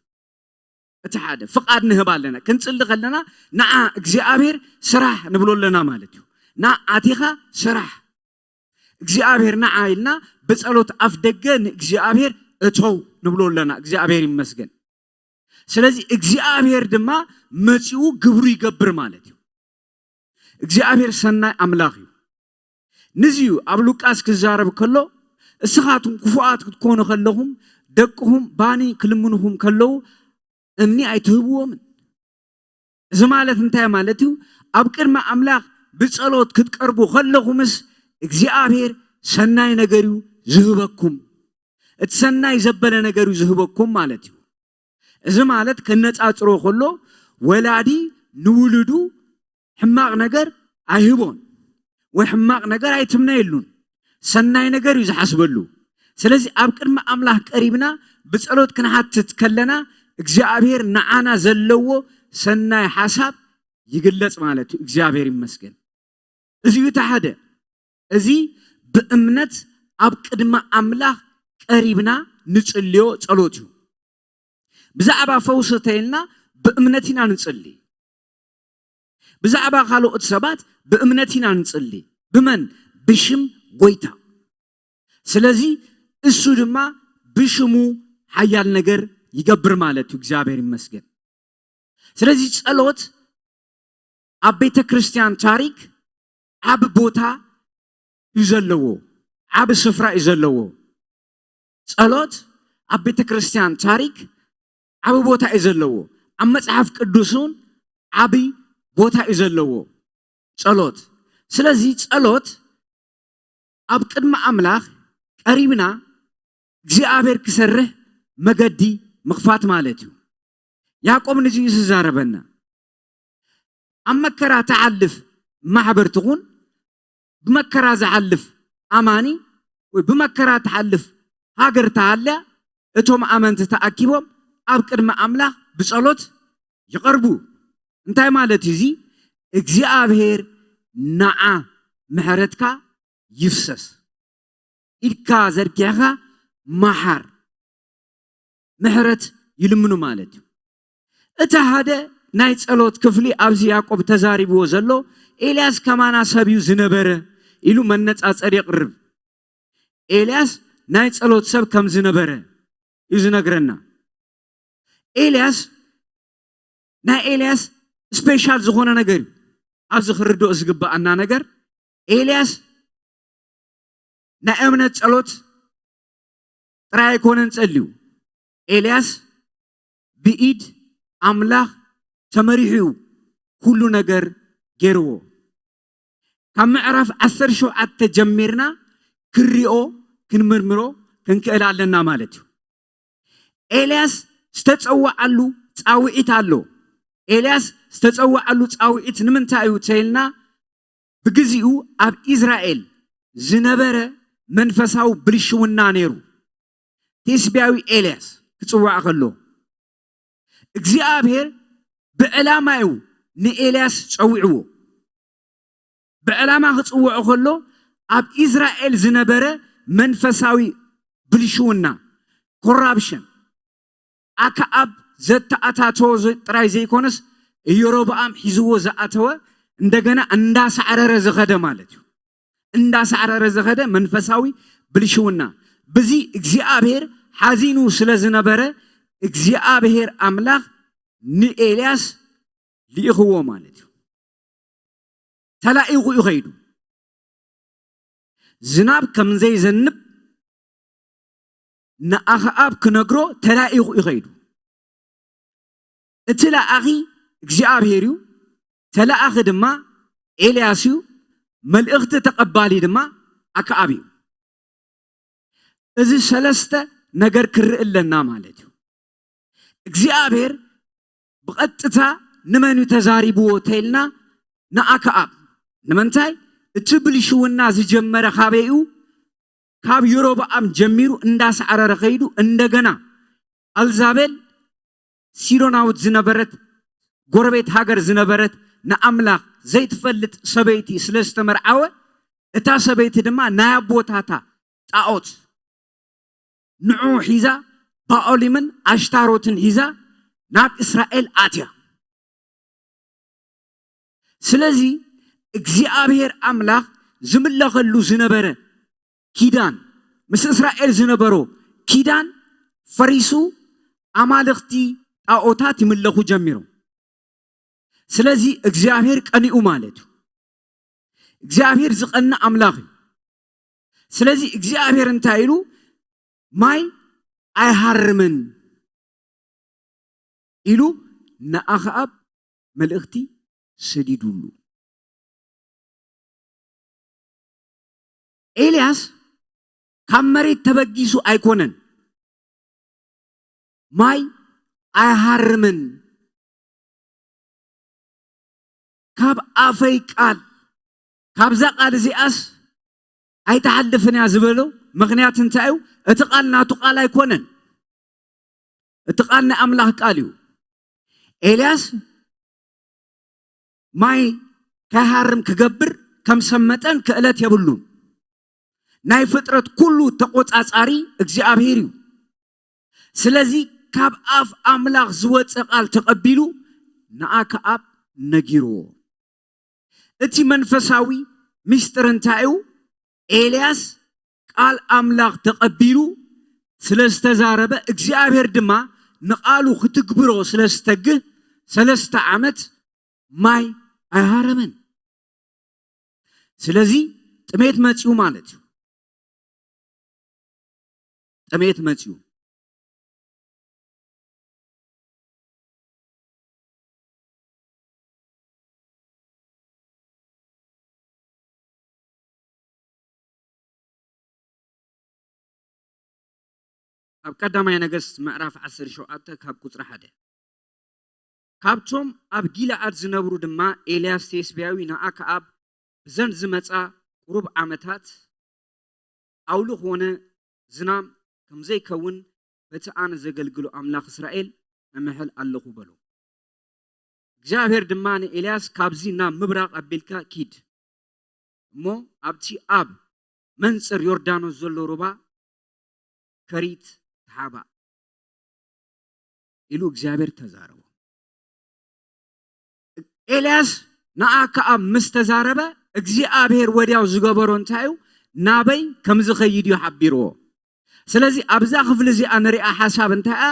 እቲ ሓደ ፍቓድ ንህብ ኣለና። ክንጽሊ ከለና ንዓ እግዚኣብሔር ስራሕ ንብሎ ኣለና ማለት እዩ። ና ኣቲኻ ስራሕ። እግዚኣብሔር ንዓ ኢልና ብጸሎት ኣፍ ደገ ንእግዚኣብሔር እተው ንብሎ ኣለና። እግዚኣብሔር ይመስገን። ስለዚ እግዚኣብሔር ድማ መጺኡ ግብሩ ይገብር ማለት እዩ። እግዚኣብሔር ሰናይ ኣምላኽ እዩ። ንዚ እዩ ኣብ ሉቃስ ክዛረብ ከሎ፣ እስኻትኩም ክፉኣት ክትኮኑ ከለኹም፣ ደቅኹም ባኒ ክልምኑኹም ከለዉ፣ እምኒ ኣይትህብዎምን። እዚ ማለት እንታይ ማለት እዩ? ኣብ ቅድሚ ኣምላኽ ብጸሎት ክትቀርቡ ከለኹምስ፣ እግዚኣብሔር ሰናይ ነገር እዩ ዝህበኩም። እቲ ሰናይ ዘበለ ነገር እዩ ዝህበኩም ማለት እዩ። እዚ ማለት ከነጻጽሮ ከሎ፣ ወላዲ ንውሉዱ ሕማቕ ነገር ኣይህቦን ወይ ሕማቕ ነገር ኣይትምነየሉን። ሰናይ ነገር እዩ ዝሓስበሉ። ስለዚ ኣብ ቅድሚ ኣምላኽ ቀሪብና ብጸሎት ክንሓትት ከለና፣ እግዚኣብሔር ንዓና ዘለዎ ሰናይ ሓሳብ ይግለጽ ማለት እዩ። እግዚኣብሔር ይመስገን። እዚ እዩ እቲ ሓደ። እዚ ብእምነት ኣብ ቅድሚ ኣምላኽ ቀሪብና ንጽልዮ ጸሎት እዩ። ብዛዕባ ፈውሲ ተይልና ብእምነት ኢና ንጽሊ። ብዛዕባ ካልኦት ሰባት ብእምነት ኢና ንጽሊ። ብመን? ብሽም ጎይታ። ስለዚ እሱ ድማ ብሽሙ ሓያል ነገር ይገብር ማለት እዩ። እግዚኣብሔር ይመስገን። ስለዚ ጸሎት ኣብ ቤተ ክርስቲያን ታሪክ ዓቢ ቦታ እዩ ዘለዎ፣ ዓቢ ስፍራ እዩ ዘለዎ። ጸሎት ኣብ ቤተ ክርስቲያን ታሪክ ዓቢ ቦታ እዩ ዘለዎ። ኣብ መጽሓፍ ቅዱስ እውን ዓቢ ቦታ እዩ ዘለዎ ጸሎት። ስለዚ ጸሎት ኣብ ቅድሚ ኣምላኽ ቀሪብና እግዚኣብሔር ክሰርሕ መገዲ ምኽፋት ማለት እዩ። ያዕቆብ ንዚ እዩ ዝዛረበና። ኣብ መከራ ትሓልፍ ማሕበር ትኹን፣ ብመከራ ዝሓልፍ ኣማኒ ወይ ብመከራ ትሓልፍ ሃገር ተሃልያ፣ እቶም ኣመንቲ ተኣኪቦም ኣብ ቅድሚ ኣምላኽ ብጸሎት ይቐርቡ። እንታይ ማለት እዩ እዚ? እግዚኣብሔር ንዓ ምሕረትካ ይፍሰስ፣ ኢድካ ዘርጊሕኻ መሓር፣ ምሕረት ይልምኑ ማለት እዩ። እቲ ሓደ ናይ ጸሎት ክፍሊ ኣብዚ ያዕቆብ ተዛሪብዎ ዘሎ፣ ኤልያስ ከማና ሰብ እዩ ዝነበረ ኢሉ መነጻጸሪ የቕርብ። ኤልያስ ናይ ጸሎት ሰብ ከም ዝነበረ እዩ ዝነግረና። ኤልያስ፣ ናይ ኤልያስ ስፔሻል ዝኾነ ነገር እዩ። ኣብዚ ክርድኦ ዝግበኣና ነገር፣ ኤልያስ ናይ እምነት ጸሎት ጥራይ ኣይኮነን ጸልዩ። ኤልያስ ብኢድ ኣምላኽ ተመሪሑ እዩ ኩሉ ነገር ገይርዎ። ካብ ምዕራፍ ዓሰርተ ሸውዓተ ጀሚርና ክንሪኦ፣ ክንምርምሮ ክንክእል ኣለና ማለት እዩ። ኤልያስ ዝተጸዋዓሉ ጻውዒት ኣሎ። ኤልያስ ዝተጸዋዓሉ ጻውዒት ንምንታይ እዩ ተይልና፣ ብግዚኡ ኣብ ኢዝራኤል ዝነበረ መንፈሳዊ ብልሽውና ነይሩ። ቴስብያዊ ኤልያስ ክጽዋዕ ከሎ፣ እግዚኣብሔር ብዕላማ እዩ ንኤልያስ ጸዊዕዎ። ብዕላማ ክጽውዖ ከሎ፣ ኣብ ኢዝራኤል ዝነበረ መንፈሳዊ ብልሽውና፣ ኮራፕሽን፣ ኣክኣብ ዘተኣታተወ ዘ-፣ ጥራይ ዘይኮነስ፣ ኢዮሮብኣም ሒዝዎ ዝኣተወ፣ እንደገና እንዳሳዕረረ ዝኸደ ማለት እዩ። እንዳሳዕረረ ዝኸደ መንፈሳዊ ብልሽውና። ብዚ እግዚኣብሔር ሓዚኑ ስለ ዝነበረ፣ እግዚኣብሔር ኣምላኽ ንኤልያስ ልኢኽዎ ማለት እዩ። ተላኢኹ እዩ ኸይዱ። ዝናብ ከም ዘይዘንብ ንኣኽኣብ ክነግሮ ተላኢኹ እዩ ኸይዱ። እቲ ለኣኺ እግዚኣብሔር እዩ፣ ተለኣኺ ድማ ኤልያስ እዩ፣ መልእኽቲ ተቐባሊ ድማ ኣክኣብ እዩ። እዚ ሰለስተ ነገር ክርኢ ኣለና ማለት እዩ። እግዚኣብሔር ብቐጥታ ንመን እዩ ተዛሪብዎ ተይልና፣ ንኣክኣብ። ንምንታይ? እቲ ብልሽውና ዝጀመረ ካበይኡ? ካብ የሮብዓም ጀሚሩ እንዳሳዕረረ ኸይዱ፣ እንደገና ኣልዛቤል ሲዶናዊት ዝነበረት፣ ጎረቤት ሃገር ዝነበረት፣ ንኣምላኽ ዘይትፈልጥ ሰበይቲ ስለ ዝተመርዓወ፣ እታ ሰበይቲ ድማ ናይ ኣቦታታ ጣዖት ንዑ ሒዛ፣ ባኦሊምን ኣሽታሮትን ሒዛ ናብ እስራኤል ኣትያ። ስለዚ እግዚኣብሔር ኣምላኽ ዝምለኸሉ ዝነበረ ኪዳን፣ ምስ እስራኤል ዝነበሮ ኪዳን ፈሪሱ፣ ኣማልኽቲ ጣዖታት ይምለኹ ጀሚሮም። ስለዚ እግዚኣብሔር ቀኒኡ ማለት እዩ። እግዚኣብሔር ዝቐንእ ኣምላኽ እዩ። ስለዚ እግዚኣብሔር እንታይ ኢሉ? ማይ ኣይሃርምን ኢሉ ንኣኽኣብ መልእኽቲ ሰዲዱሉ። ኤልያስ ካብ መሬት ተበጊሱ ኣይኮነን ማይ ኣይሃርምን፣ ካብ ኣፈይ ቃል፣ ካብዛ ቃል እዚኣስ ኣይትሓልፍን እያ ዝበሎ ምኽንያት እንታይ እዩ? እቲ ቃል ናቱ ቃል ኣይኮነን። እቲ ቃል ናይ ኣምላኽ ቃል እዩ። ኤልያስ ማይ ከይሃርም ክገብር ከም ሰብ መጠን ክእለት የብሉን። ናይ ፍጥረት ኩሉ ተቆጻጻሪ እግዚኣብሔር እዩ። ስለዚ ካብ ኣፍ ኣምላኽ ዝወጸ ቃል ተቐቢሉ ንኣከኣብ ነጊርዎ። እቲ መንፈሳዊ ምስጢር እንታይ እዩ? ኤልያስ ቃል ኣምላኽ ተቐቢሉ ስለ ዝተዛረበ፣ እግዚኣብሔር ድማ ንቓሉ ክትግብሮ ስለ ዝተግህ፣ ሰለስተ ዓመት ማይ ኣይሃረመን። ስለዚ ጥሜት መጺኡ ማለት እዩ። ጥሜት መጺኡ። ኣብ ቀዳማይ ነገስት ምዕራፍ ዓሰርተ ሸውዓተ ካብ ቁጽሪ ሓደ። ካብቶም ኣብ ጊልዓድ ዝነብሩ ድማ ኤልያስ ቴስብያዊ ንኣክዓብ ብዘን ዝመጻ ቁሩብ ዓመታት ኣውሊ ኾነ ዝናም ከም ዘይከውን በቲ ኣነ ዘገልግሎ ኣምላኽ እስራኤል እምሕል ኣለኹ በሎ። እግዚኣብሔር ድማ ንኤልያስ፣ ካብዚ ናብ ምብራቕ ኣቢልካ ኪድ፣ እሞ ኣብቲ ኣብ መንጽር ዮርዳኖስ ዘሎ ሩባ ከሪት ተሓባእ ኢሉ እግዚኣብሔር ተዛረቦ። ኤልያስ ንኣክዓብ ምስ ተዛረበ እግዚኣብሔር ወዲያው ዝገበሮ እንታይ እዩ? ናበይ ከም ዝኸይድ እዩ ሓቢርዎ። ስለዚ ኣብዛ ክፍሊ እዚኣ ንሪኣ ሓሳብ እንታይ እያ?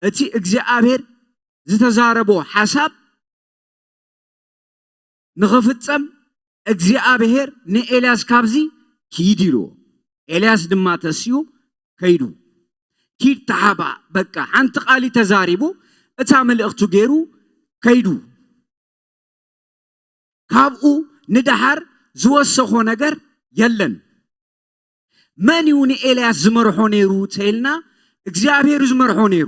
እቲ እግዚኣብሔር ዝተዛረቦ ሓሳብ ንኽፍጸም እግዚኣብሔር ንኤልያስ ካብዚ ኪድ ኢልዎ። ኤልያስ ድማ ተሲኡ ከይዱ። ኪድ ተሓባእ፣ በቃ ሓንቲ ቃል ተዛሪቡ እታ መልእኽቱ ገይሩ ከይዱ። ካብኡ ንደሓር ዝወሰኾ ነገር የለን። መን እዩ ንኤልያስ ዝመርሖ ነይሩ ተይልና እግዚኣብሔር እዩ ዝመርሖ ነይሩ።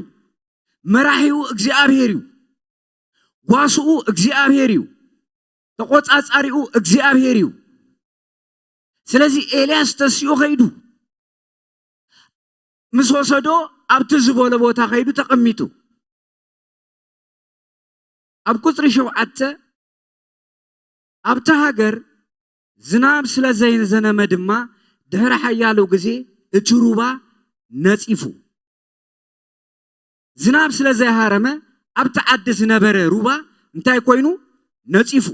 መራሒኡ እግዚኣብሔር እዩ። ጓስኡ እግዚኣብሔር እዩ። ተቆጻጻሪኡ እግዚኣብሔር እዩ። ስለዚ ኤልያስ ተሲኡ ከይዱ ምስ ወሰዶ ኣብቲ ዝበሎ ቦታ ከይዱ ተቐሚጡ። ኣብ ቁጽሪ ሸውዓተ ኣብታ ሃገር ዝናብ ስለ ዘይዘነመ ድማ ድሕሪ ሓያሎ ግዜ እቲ ሩባ ነጺፉ። ዝናብ ስለ ዘይሃረመ ኣብቲ ዓዲ ዝነበረ ሩባ እንታይ ኮይኑ ነጺፉ።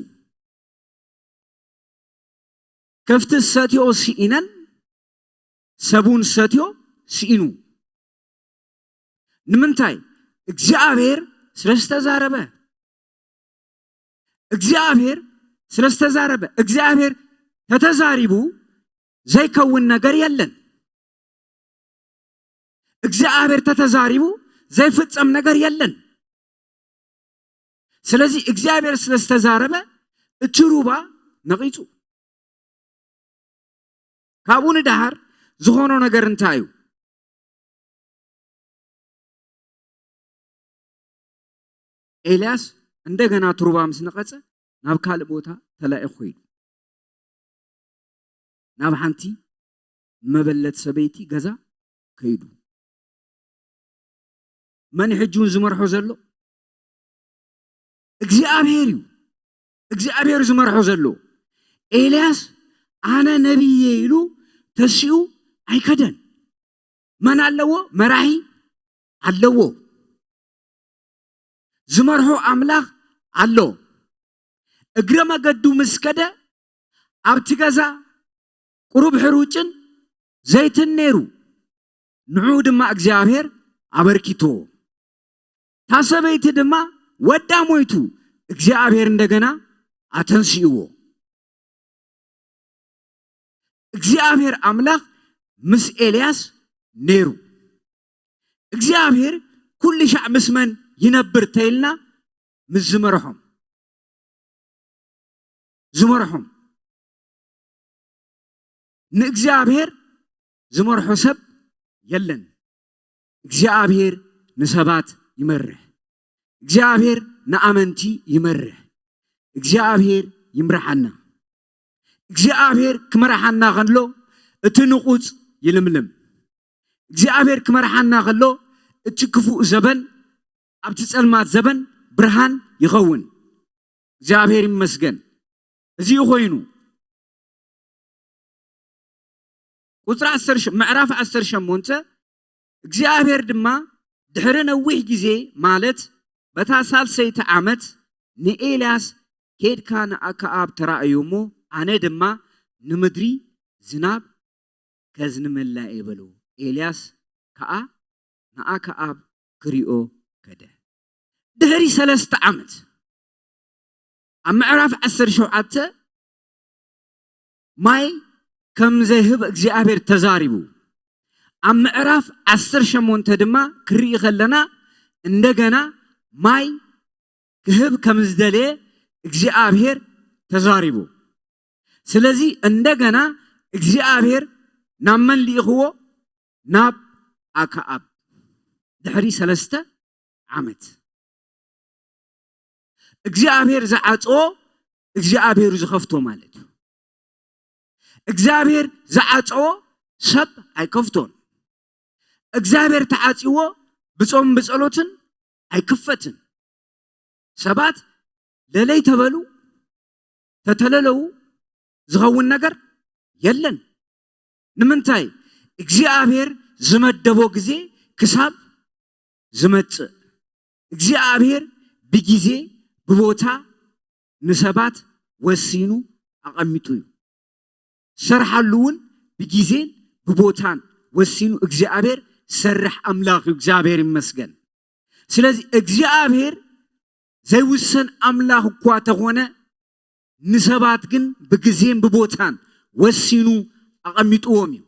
ከፍቲ ሰትዮ ስኢነን ሰቡን ሰትዮ ስኢኑ። ንምንታይ? እግዚኣብሔር ስለ ዝተዛረበ። እግዚኣብሔር ስለ ዝተዛረበ። እግዚኣብሔር ተተዛሪቡ ዘይከውን ነገር የለን። እግዚኣብሔር ተተዛሪቡ ዘይፍጸም ነገር የለን። ስለዚ እግዚኣብሔር ስለ ዝተዛረበ እቲ ሩባ ነቒጹ። ካብኡ ንደሓር ዝኾኖ ነገር እንታይ እዩ? ኤልያስ እንደገና እቲ ሩባ ምስ ነቐጸ ናብ ካልእ ቦታ ተላኢኹ ከይዱ። ናብ ሓንቲ መበለት ሰበይቲ ገዛ ከይዱ። መን ሕጂ እውን ዝመርሖ ዘሎ? እግዚኣብሔር እዩ። እግዚኣብሔር ዝመርሖ ዘሎ። ኤልያስ ኣነ ነቢየ ኢሉ ተሲኡ ኣይከደን። መን ኣለዎ? መራሒ ኣለዎ። ዝመርሖ ኣምላኽ ኣሎ። እግረ መገዱ ምስ ከደ ኣብቲ ገዛ ቁሩብ ሕሩጭን ዘይትን ነይሩ። ንዑ ድማ እግዚኣብሔር ኣበርኪቶ። እታ ሰበይቲ ድማ ወዳ ሞይቱ እግዚኣብሔር እንደገና ኣተንሲእዎ። እግዚኣብሔር ኣምላኽ ምስ ኤልያስ ነይሩ። እግዚኣብሔር ኩሉ ሻዕ ምስ መን ይነብር ተይልና ምስ ዝመርሖም ዝመርሖም። ንእግዚኣብሔር ዝመርሖ ሰብ የለን። እግዚኣብሔር ንሰባት ይመርሕ። እግዚኣብሔር ንኣመንቲ ይመርሕ። እግዚኣብሔር ይምርሓና። እግዚኣብሔር ክመርሓና ከሎ እቲ ንቑጽ ይልምልም። እግዚኣብሔር ክመርሓና ከሎ እቲ ክፉእ ዘበን፣ ኣብቲ ጸልማት ዘበን ብርሃን ይኸውን። እግዚኣብሔር ይመስገን። እዚ ኮይኑ ቁጽሪ ዓሰርተ ሸ-፣ ምዕራፍ ዓሰርተ ሸሞንተ እግዚኣብሔር ድማ ድሕሪ ነዊሕ ግዜ፣ ማለት በታ ሳልሰይቲ ዓመት፣ ንኤልያስ፣ "ኬድካ ንኣከኣብ ተራእዮ እሞ፣ ኣነ ድማ ንምድሪ ዝናብ ከዝንመላ እየ" በሎ። ኤልያስ ከኣ ንኣከኣብ ክሪኦ ከደ። ድሕሪ ሰለስተ ዓመት፣ ኣብ ምዕራፍ ዓሰርተ ሸውዓተ፣ ማይ ከም ዘይህብ እግዚኣብሔር ተዛሪቡ። ኣብ ምዕራፍ ዓሰርተ ሸሞንተ ድማ ክርኢ ከለና፣ እንደገና ማይ ክህብ ከም ዝደለየ እግዚኣብሔር ተዛሪቡ። ስለዚ እንደገና እግዚኣብሔር ናብ መን ልኢኽዎ? ናብ ኣከኣብ። ድሕሪ ሰለስተ ዓመት። እግዚኣብሔር ዝዓጽዎ እግዚኣብሔር ዝኸፍቶ ማለት እዩ። እግዚኣብሔር ዝዓጽዎ ሰብ ኣይከፍቶን። እግዚኣብሔር ተዓጽዎ ብጾም ብጸሎትን ኣይክፈትን። ሰባት ለለይ ተበሉ፣ ተተለለው ዝኸውን ነገር የለን። ንምንታይ? እግዚኣብሔር ዝመደቦ ግዜ ክሳብ ዝመጽእ። እግዚኣብሔር ብግዜ ብቦታ ንሰባት ወሲኑ ኣቐሚጡ እዩ። ሰርሓሉ እውን ብግዜን ብቦታን ወሲኑ እግዚኣብሔር ሰርሕ ኣምላኽ እዩ። እግዚኣብሔር ይመስገን። ስለዚ እግዚኣብሔር ዘይውሰን ኣምላኽ እኳ ተኾነ፣ ንሰባት ግን ብግዜን ብቦታን ወሲኑ ኣቐሚጥዎም እዩ።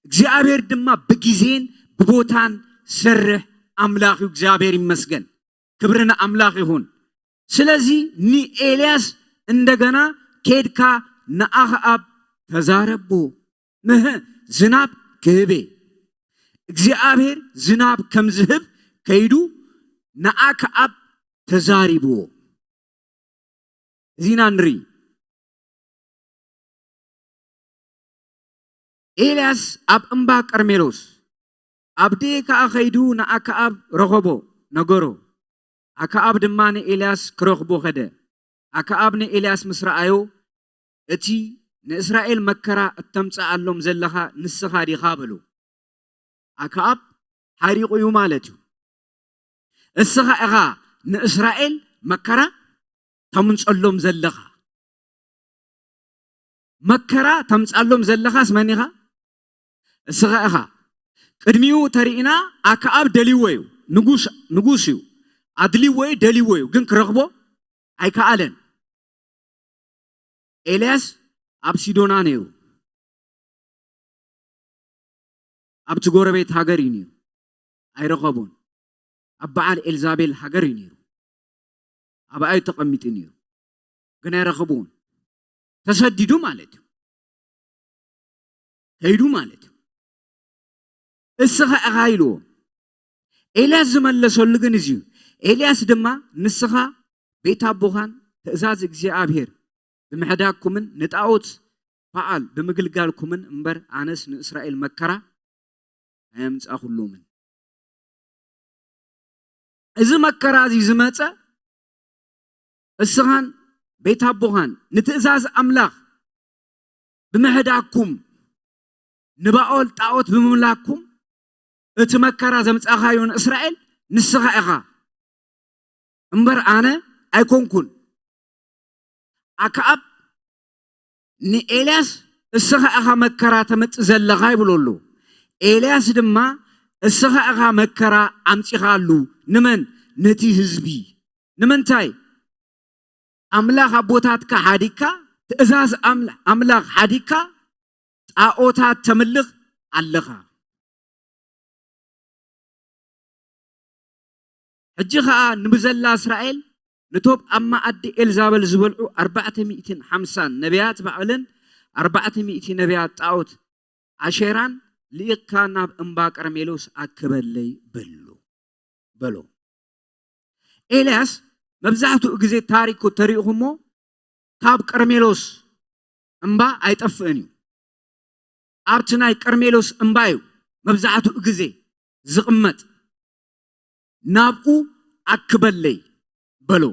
እግዚኣብሔር ድማ ብግዜን ብቦታን ሰርሕ ኣምላኽ እዩ። እግዚኣብሔር ይመስገን። ክብሪ ንኣምላኽ ይኹን። ስለዚ ንኤልያስ እንደገና፣ "ኬድካ ንኣኽኣብ ተዛረቦ፣ ምህ ዝናብ ክህብ እየ።" እግዚኣብሔር ዝናብ ከም ዝህብ ከይዱ ንኣክኣብ ተዛሪብዎ። እዚና ንርኢ። ኤልያስ ኣብ እምባ ቀርሜሎስ ኣብ ደየ ከኣ ከይዱ ንኣክኣብ ረኸቦ፣ ነገሮ። ኣክኣብ ድማ ንኤልያስ ክረኽቦ ከደ። ኣክኣብ ንኤልያስ ምስ ረኣዮ፣ "እቲ ንእስራኤል መከራ እተምጽኣሎም ዘለኻ ንስኻ ዲኻ?" በሎ። ኣክኣብ ሓሪቑ እዩ ማለት እዩ። እስኻ ኢኻ ንእስራኤል መከራ ተምጸሎም ዘለኻ። መከራ ተምጻሎም ዘለኻስ መን ኢኻ? እስኻ ኢኻ። ቅድሚኡ ተሪእና ኣክኣብ ደልይዎ እዩ። ንጉስ፣ ንጉስ እዩ። ኣድልይዎ እዩ፣ ደልይዎ እዩ። ግን ክረኽቦ ኣይከኣለን። ኤልያስ ኣብ ሲዶና ነይሩ። ኣብቲ ጎረቤት ሃገር እዩ ነይሩ። ኣይረኸቦን። ኣብ በዓል ኤልዛቤል ሃገር እዩ ነይሩ። ኣብኣ እዩ ተቐሚጡ ነይሩ። ግን ኣይረኸብዎን። ተሰዲዱ ማለት እዩ። ከይዱ ማለት እዩ። "እስኻ ኢኻ" ኢልዎ። ኤልያስ ዝመለሰሉ ግን እዚ እዩ። ኤልያስ ድማ፣ "ንስኻ ቤት ኣቦኻን ትእዛዝ እግዚኣብሔር ብምሕዳግኩምን ንጣኦት በዓል ብምግልጋልኩምን እምበር፣ ኣነስ ንእስራኤል መከራ ኣየምጻኹሎምን። እዚ መከራ እዚ ዝመጸ እስኻን ቤት ኣቦኻን ንትእዛዝ ኣምላኽ ብምሕዳግኩም፣ ንባኦል ጣኦት ብምምላክኩም፣ እቲ መከራ ዘምጻኻዮ ንእስራኤል ንስኻ ኢኻ እምበር ኣነ ኣይኮንኩን። ኣክኣብ ንኤልያስ፣ እስኻ ኢኻ መከራ ተምጽእ ዘለኻ" ይብሎ ኣሎ። ኤልያስ ድማ፣ "እስኻ ኢኻ መከራ ኣምጺኻሉ።" ንመን? ነቲ ህዝቢ። ንምንታይ? ኣምላኽ ኣቦታትካ ሓዲግካ፣ ትእዛዝ ኣምላ-፣ ኣምላኽ ሓዲግካ፣ ጣኦታት ተምልኽ ኣለኻ። ሕጂ ኸኣ ንብዘላ እስራኤል፣ ነቶም ኣብ መኣዲ ኤልዛበል ዝበልዑ ኣርባዕተ ሚእትን ሓምሳን ነቢያት በኣልን ኣርባዕተ ሚእቲ ነቢያት ጣኦት ኣሼራን ልኢኽካ ናብ እምባ ቀርሜሎስ ኣክበለይ በሎ፣ በሎ። ኤልያስ መብዛሕትኡ ግዜ ታሪኩ ተሪእኹሞ ካብ ቀርሜሎስ እምባ ኣይጠፍእን እዩ። ኣብቲ ናይ ቀርሜሎስ እምባ እዩ መብዛሕትኡ ግዜ ዝቕመጥ። ናብኡ ኣክበለይ በሎ።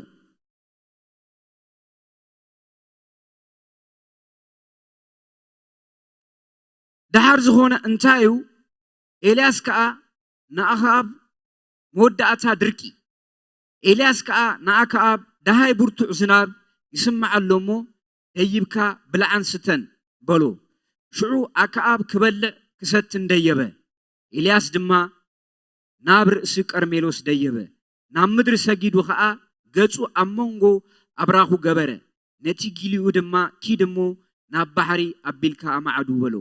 ደሓር ዝኾነ እንታይ እዩ? ኤልያስ ከኣ ንኣኽኣብ መወዳእታ ድርቂ። ኤልያስ ከኣ ንኣክኣብ፣ "ደሃይ ብርቱዕ ዝናብ ይስማዕ ኣሎ እሞ፣ ደይብካ ብላዕን ስተን" በሎ። ሽዑ ኣክኣብ ክበልዕ ክሰትን ደየበ። ኤልያስ ድማ ናብ ርእሲ ቀርሜሎስ ደየበ። ናብ ምድሪ ሰጊዱ ኸኣ ገጹ ኣብ መንጎ ኣብራኹ ገበረ። ነቲ ጊሊኡ ድማ፣ "ኪድ እሞ ናብ ባሕሪ ኣቢልካ ኣማዕዱ" በሎ።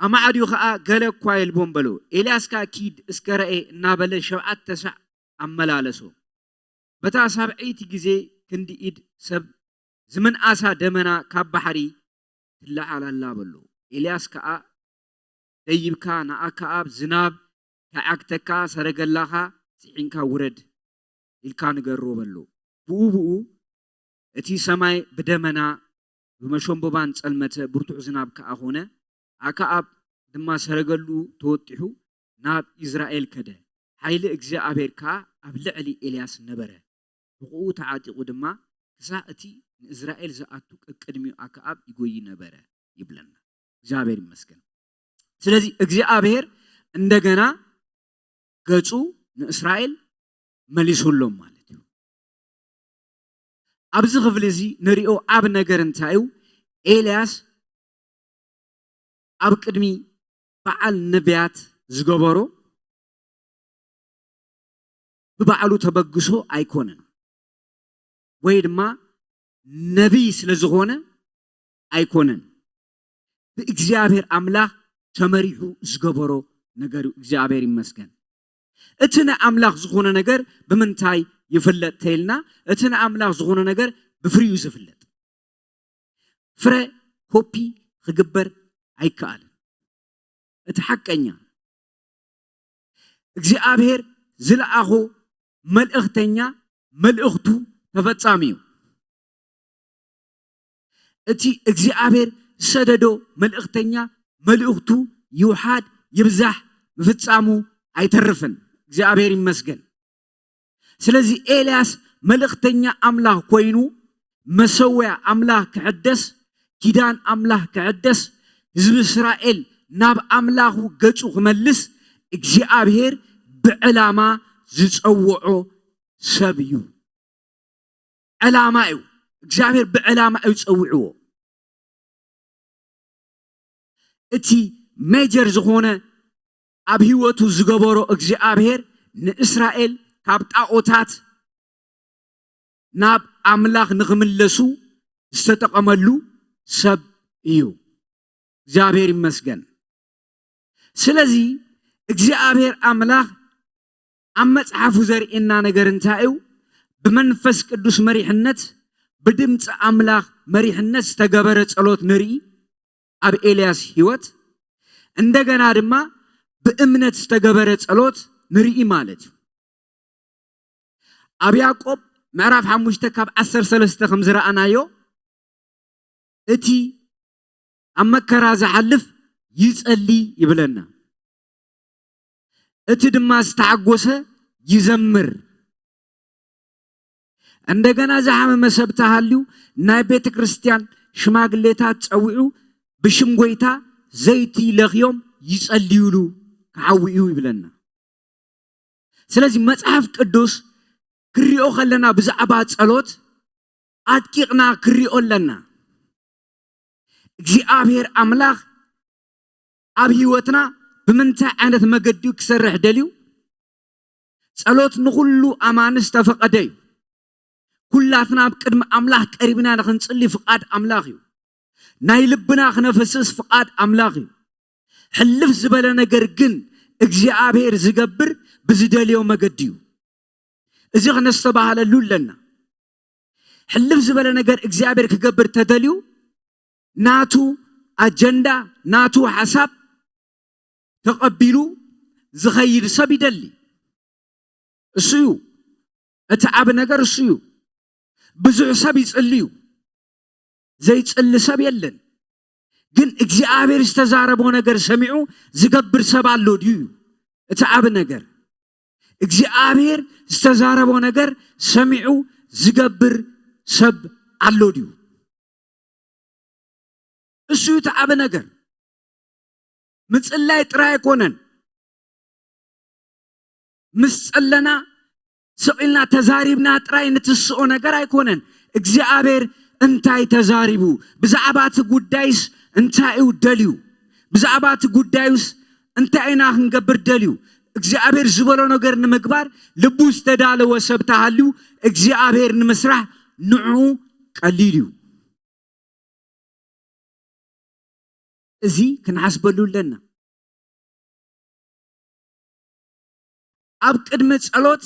ኣማዕድዩ ኸኣ፣ "ገለ እኳ የልቦን" በሎ። ኤልያስ ከኣ፣ "ኪድ እስከ ረኤ" እናበለ ሸብዓተ ሳዕ ኣመላለሶ። በታ ሳብዐይቲ ግዜ ክንዲ ኢድ ሰብ ዝምንኣሳ ደመና ካብ ባሕሪ ትለዓል ኣላ በሎ። ኤልያስ ከኣ፣ "ደይብካ ንኣክኣብ ዝናብ ከይዓግተካ ሰረገላኻ ጽዒንካ ውረድ" ኢልካ ንገሮ በሎ። ብኡ ብኡ እቲ ሰማይ ብደመና ብመሸምቦባን ጸልመተ፣ ብርቱዕ ዝናብ ከኣ ኾነ። ኣክኣብ ድማ ሰረገሉ ተወጢሑ ናብ ኢዝራኤል ከደ። ሓይሊ እግዚኣብሔር ከኣ ኣብ ልዕሊ ኤልያስ ነበረ። ሕቖኡ ተዓጢቑ ድማ ክሳዕ እቲ ንእዝራኤል ዝኣቱ ቀቅድሚኡ ኣክኣብ ይጎዪ ነበረ ይብለና። እግዚኣብሔር ይመስገን። ስለዚ እግዚኣብሔር እንደገና ገጹ ንእስራኤል መሊሱሎም ማለት እዩ። ኣብዚ ክፍሊ እዚ ንሪኦ ዓቢ ነገር እንታይ እዩ? ኤልያስ ኣብ ቅድሚ በዓል ነቢያት ዝገበሮ ብባዕሉ ተበግሶ ኣይኮነን፣ ወይ ድማ ነቢይ ስለ ዝኾነ ኣይኮነን። ብእግዚኣብሔር ኣምላኽ ተመሪሑ ዝገበሮ ነገር እዩ። እግዚኣብሔር ይመስገን። እቲ ንኣምላኽ ዝኾነ ነገር ብምንታይ ይፍለጥ ተይልና፣ እቲ ንኣምላኽ ዝኾነ ነገር ብፍሪኡ ዝፍለጥ። ፍረ ኮፒ ክግበር ኣይከኣልን። እቲ ሓቀኛ እግዚኣብሔር ዝለኣኾ መልእኽተኛ መልእኽቱ ተፈጻሚ እዩ። እቲ እግዚኣብሔር ዝሰደዶ መልእኽተኛ መልእኽቱ ይውሓድ ይብዛሕ ምፍጻሙ ኣይተርፍን። እግዚኣብሔር ይመስገን። ስለዚ ኤልያስ መልእኽተኛ ኣምላኽ ኮይኑ መሰውያ ኣምላኽ ክሕደስ፣ ኪዳን ኣምላኽ ክሕደስ፣ ህዝቢ እስራኤል ናብ ኣምላኹ ገጹ ክመልስ እግዚኣብሔር ብዕላማ ዝጸውዖ ሰብ እዩ። ዕላማ እዩ። እግዚኣብሔር ብዕላማ እዩ ጸዊዕዎ። እቲ ሜጀር ዝኾነ ኣብ ህይወቱ ዝገበሮ እግዚኣብሔር ንእስራኤል ካብ ጣኦታት ናብ ኣምላኽ ንኽምለሱ ዝተጠቐመሉ ሰብ እዩ። እግዚኣብሔር ይመስገን። ስለዚ እግዚኣብሔር ኣምላኽ ኣብ መጽሓፉ ዘርእየና ነገር እንታይ እዩ? ብመንፈስ ቅዱስ መሪሕነት፣ ብድምፂ ኣምላኽ መሪሕነት ዝተገበረ ጸሎት ንርኢ ኣብ ኤልያስ ህይወት። እንደገና ድማ ብእምነት ዝተገበረ ጸሎት ንርኢ ማለት እዩ። ኣብ ያዕቆብ ምዕራፍ ሓሙሽተ ካብ ዓሰርተ ሰለስተ ከም ዝረኣናዮ፣ እቲ ኣብ መከራ ዝሓልፍ ይጸሊ ይብለና። እቲ ድማ ዝተሓጎሰ ይዘምር። እንደገና ዝሓመመ ሰብ ተሃልዩ ናይ ቤተ ክርስቲያን ሽማግሌታት ጸዊዑ ብሽም ጎይታ ዘይቲ ለኽዮም ይጸልዩሉ ክሓዊ እዩ ይብለና። ስለዚ መጽሓፍ ቅዱስ ክሪኦ ከለና ብዛዕባ ጸሎት ኣድቂቕና ክሪኦ ኣለና። እግዚኣብሔር ኣምላኽ ኣብ ህይወትና ብምንታይ ዓይነት መገዲ እዩ ክሰርሕ ደልዩ? ጸሎት ንኹሉ ኣማኒ ዝተፈቐደ እዩ። ኩላትና ኣብ ቅድሚ ኣምላኽ ቀሪብና ንኽንጽሊ ፍቓድ ኣምላኽ እዩ። ናይ ልብና ክነፈስስ ፍቓድ ኣምላኽ እዩ። ሕልፍ ዝበለ ነገር ግን እግዚኣብሔር ዝገብር ብዝደልዮ መገዲ እዩ። እዚ ክነስተባህለሉ ኣለና። ሕልፍ ዝበለ ነገር እግዚኣብሔር ክገብር ተደልዩ ናቱ ኣጀንዳ፣ ናቱ ሓሳብ ተቐቢሉ ዝኸይድ ሰብ ይደሊ። እሱ እዩ እቲ ዓቢ ነገር፣ እሱ እዩ። ብዙሕ ሰብ ይጽሊ እዩ፣ ዘይጽሊ ሰብ የለን። ግን እግዚኣብሔር ዝተዛረቦ ነገር ሰሚዑ ዝገብር ሰብ ኣሎ ድዩ? እዩ እቲ ዓቢ ነገር። እግዚኣብሔር ዝተዛረቦ ነገር ሰሚዑ ዝገብር ሰብ ኣሎ ድዩ? እሱ እዩ እቲ ዓቢ ነገር። ምጽላይ ጥራይ ኣይኮነን። ምስ ጸለና ስቕ ኢልና ተዛሪብና ጥራይ ንትስኦ ነገር ኣይኮነን። እግዚኣብሔር እንታይ ተዛሪቡ? ብዛዕባ እቲ ጉዳይስ እንታይ እዩ ደልዩ? ብዛዕባ እቲ ጉዳዩስ እንታይ ኢና ክንገብር ደልዩ? እግዚኣብሔር ዝበሎ ነገር ንምግባር ልቡ ዝተዳለወ ሰብ ተሃልዩ እግዚኣብሔር ንምስራሕ ንዕኡ ቀሊል እዩ። እዚ ክንሓስበሉ ኣለና። ኣብ ቅድሚ ጸሎት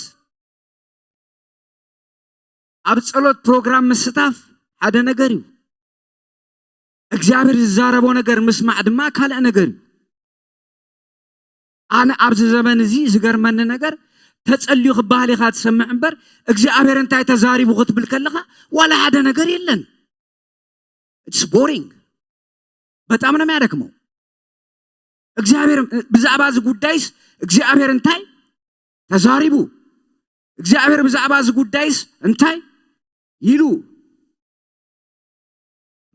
ኣብ ጸሎት ፕሮግራም ምስታፍ ሓደ ነገር እዩ። እግዚኣብሔር ዝዛረቦ ነገር ምስማዕ ድማ ካልእ ነገር እዩ። ኣነ ኣብዚ ዘመን እዚ ዝገርመኒ ነገር ተጸልዩ ክበሃል ኢኻ ትሰምዕ እምበር እግዚኣብሔር እንታይ ተዛሪቡ ክትብል ከለኻ ዋላ ሓደ ነገር የለን። It's boring። በጣም ነው የሚያደክመው። እግዚኣብሔር ብዛዕባ እዚ ጉዳይስ እግዚኣብሔር እንታይ ተዛሪቡ? እግዚኣብሔር ብዛዕባ እዚ ጉዳይስ እንታይ ኢሉ?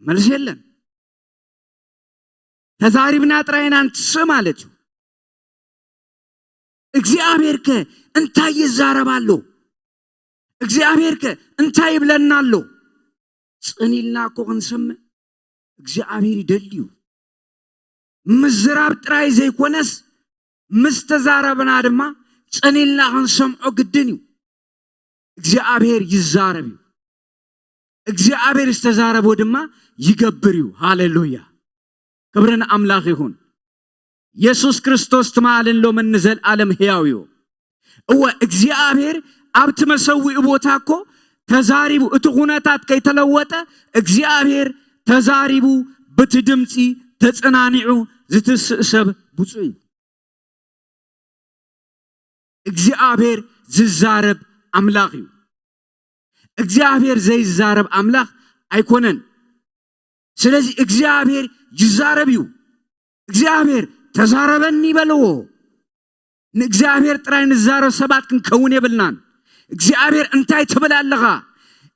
መልስ የለን። ተዛሪብና ጥራይ ኢና ንትስእ ማለት እዩ። እግዚኣብሔር ከ እንታይ ይዛረብ ኣሎ? እግዚኣብሔር ከ እንታይ ይብለና ኣሎ? ጽን ኢልና እኮ ክንሰምዕ እግዚኣብሔር ይደሊ እዩ። ምዝራብ ጥራይ ዘይኮነስ ምስ ተዛረብና ድማ ጽን ኢልና ክንሰምዖ ግድን እዩ። እግዚኣብሔር ይዛረብ እዩ። እግዚኣብሔር ዝተዛረቦ ድማ ይገብር እዩ። ሃሌሉያ! ክብሪ ንኣምላኽ ይኹን። የሱስ ክርስቶስ ትማልን ሎምን ንዘለኣለም ሕያው እዩ። እወ እግዚኣብሔር ኣብቲ መሰዊኡ ቦታ እኮ ተዛሪቡ፣ እቲ ኩነታት ከይተለወጠ እግዚኣብሔር ተዛሪቡ፣ ብቲ ድምፂ ተጸናኒዑ ዝትስእ ሰብ ብፁዕ እዩ። እግዚኣብሔር ዝዛረብ ኣምላኽ እዩ። እግዚኣብሔር ዘይዛረብ ኣምላኽ ኣይኮነን። ስለዚ እግዚኣብሔር ይዛረብ እዩ። እግዚኣብሔር ተዛረበኒ በልዎ። ንእግዚኣብሔር ጥራይ ንዛረብ ሰባት ክንከውን የብልናን። እግዚኣብሔር እንታይ ትብል ኣለኻ?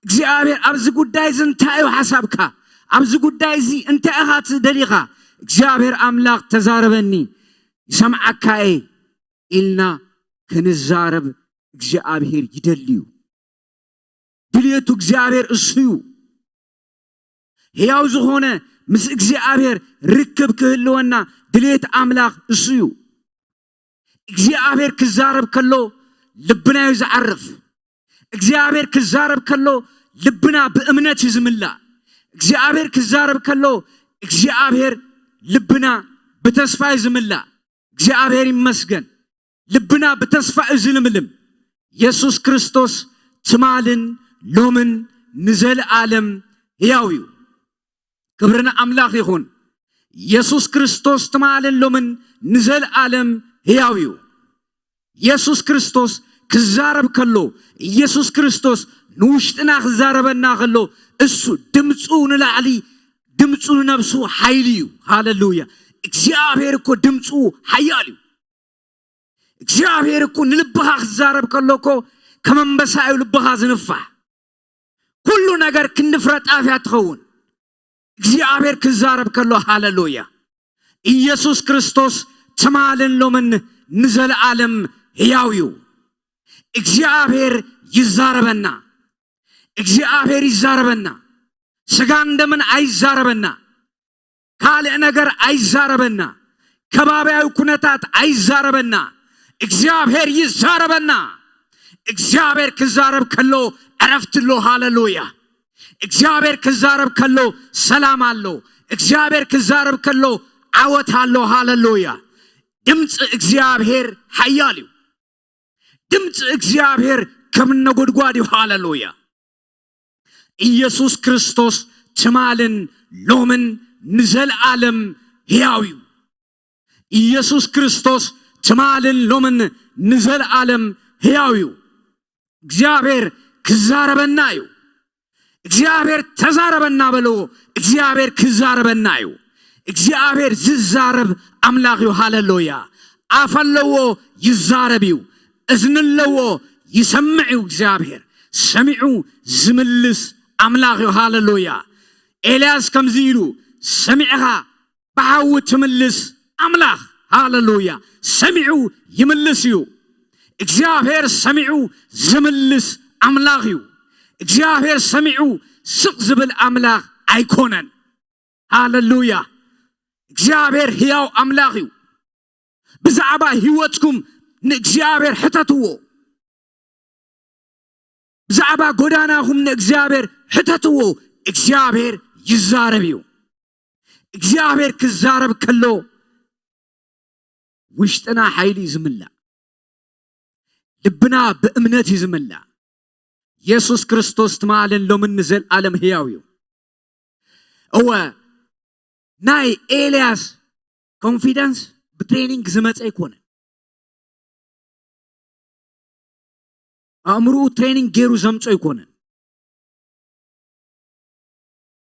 እግዚኣብሔር ኣብዚ ጉዳይ እዚ እንታይ እዩ ሓሳብካ? ኣብዚ ጉዳይ እዚ እንታይ ኢኻ ትደሊኻ? እግዚኣብሔር ኣምላኽ ተዛረበኒ ይሰምዓካ እየ ኢልና ክንዛረብ እግዚኣብሔር ይደሊ እዩ። ድልየቱ እግዚኣብሔር እሱ እዩ። ሕያው ዝኾነ ምስ እግዚኣብሔር ርክብ ክህልወና ድልየት ኣምላኽ እሱ እዩ። እግዚኣብሔር ክዛረብ ከሎ ልብና እዩ ዝዓርፍ። እግዚኣብሔር ክዛረብ ከሎ ልብና ብእምነት እዩ ዝምላእ። እግዚኣብሔር ክዛረብ ከሎ እግዚኣብሔር ልብና ብተስፋ እዩ ዝምላእ። እግዚኣብሔር ይመስገን። ልብና ብተስፋ እዩ ዝልምልም። የሱስ ክርስቶስ ትማልን ሎምን ንዘለኣለም ሕያው እዩ። ክብሪ ንኣምላኽ ይኹን። የሱስ ክርስቶስ ትማልን ሎምን ንዘለኣለም ሕያው እዩ። የሱስ ክርስቶስ ክዛረብ ከሎ፣ ኢየሱስ ክርስቶስ ንውሽጥና ክዛረበና ከሎ፣ እሱ ድምፁ ንላዕሊ፣ ድምፁ ንነብሱ ሓይሊ እዩ። ሃሌሉያ! እግዚኣብሔር እኮ ድምፁ ሓያል እዩ። እግዚኣብሔር እኮ ንልብኻ ክዛረብ ከሎ እኮ ከም ኣንበሳ እዩ ልብኻ ዝንፋሕ። ኩሉ ነገር ክንዲ ፍረ ጣፍ እያ ትኸውን። እግዚኣብሔር ክዛረብ ከሎ፣ ሃሌሉያ! ኢየሱስ ክርስቶስ ትማልን ሎምን ንዘለኣለም ሕያው እዩ። እግዚኣብሔር ይዛረበና። እግዚኣብሔር ይዛረበና። ስጋን ደምን ኣይዛረበና። ካልእ ነገር ኣይዛረበና። ከባብያዊ ኩነታት ኣይዛረበና። እግዚኣብሔር ይዛረበና። እግዚኣብሔር ክዛረብ ከሎ ዕረፍቲ ኣሎ። ሃሌሉያ! እግዚኣብሔር ክዛረብ ከሎ ሰላም ኣሎ። እግዚኣብሔር ክዛረብ ከሎ ዓወት ኣሎ። ሃሌሉያ! ድምፂ እግዚኣብሔር ሓያል እዩ። ድምፂ እግዚኣብሔር ከም ነጎድጓድ እዩ። ሃሌሉያ! ኢየሱስ ክርስቶስ ትማልን ሎምን ንዘለኣለም ሕያው እዩ። ኢየሱስ ክርስቶስ ትማልን ሎምን ንዘለኣለም ሕያው እዩ። እግዚኣብሔር ክዛረበና እዩ። እግዚኣብሔር ተዛረበና በልዎ። እግዚኣብሔር ክዛረበና እዩ። እግዚኣብሔር ዝዛረብ ኣምላኽ እዩ። ሃሌሉያ! ኣፍ ኣለዎ፣ ይዛረብ እዩ። እዝኒ ኣለዎ፣ ይሰምዕ እዩ። እግዚኣብሔር ሰሚዑ ዝምልስ ኣምላኽ እዩ። ሃሌሉያ! ኤልያስ ከምዚ ኢሉ፣ ሰሚዕኻ ብሓዊ ትምልስ ኣምላኽ። ሃሌሉያ! ሰሚዑ ይምልስ እዩ። እግዚኣብሔር ሰሚዑ ዝምልስ ኣምላኽ እዩ። እግዚኣብሔር ሰሚዑ ስቕ ዝብል ኣምላኽ ኣይኮነን። ሃለሉያ። እግዚኣብሔር ህያው ኣምላኽ እዩ። ብዛዕባ ህይወትኩም ንእግዚኣብሔር ሕተትዎ። ብዛዕባ ጎዳናኹም ንእግዚኣብሔር ሕተትዎ። እግዚኣብሔር ይዛረብ እዩ። እግዚኣብሔር ክዛረብ ከሎ ውሽጥና ሓይሊ እዩ ዝምላእ። ልብና ብእምነት እዩ ዝምላእ። የሱስ ክርስቶስ ትማልን ሎምን ንዘለኣለም ህያው እዩ። እወ፣ ናይ ኤልያስ ኮንፊደንስ ብትሬኒንግ ዝመፀ ኣይኮነን። ኣእምርኡ ትሬኒንግ ገይሩ ዘምፆ ኣይኮነን።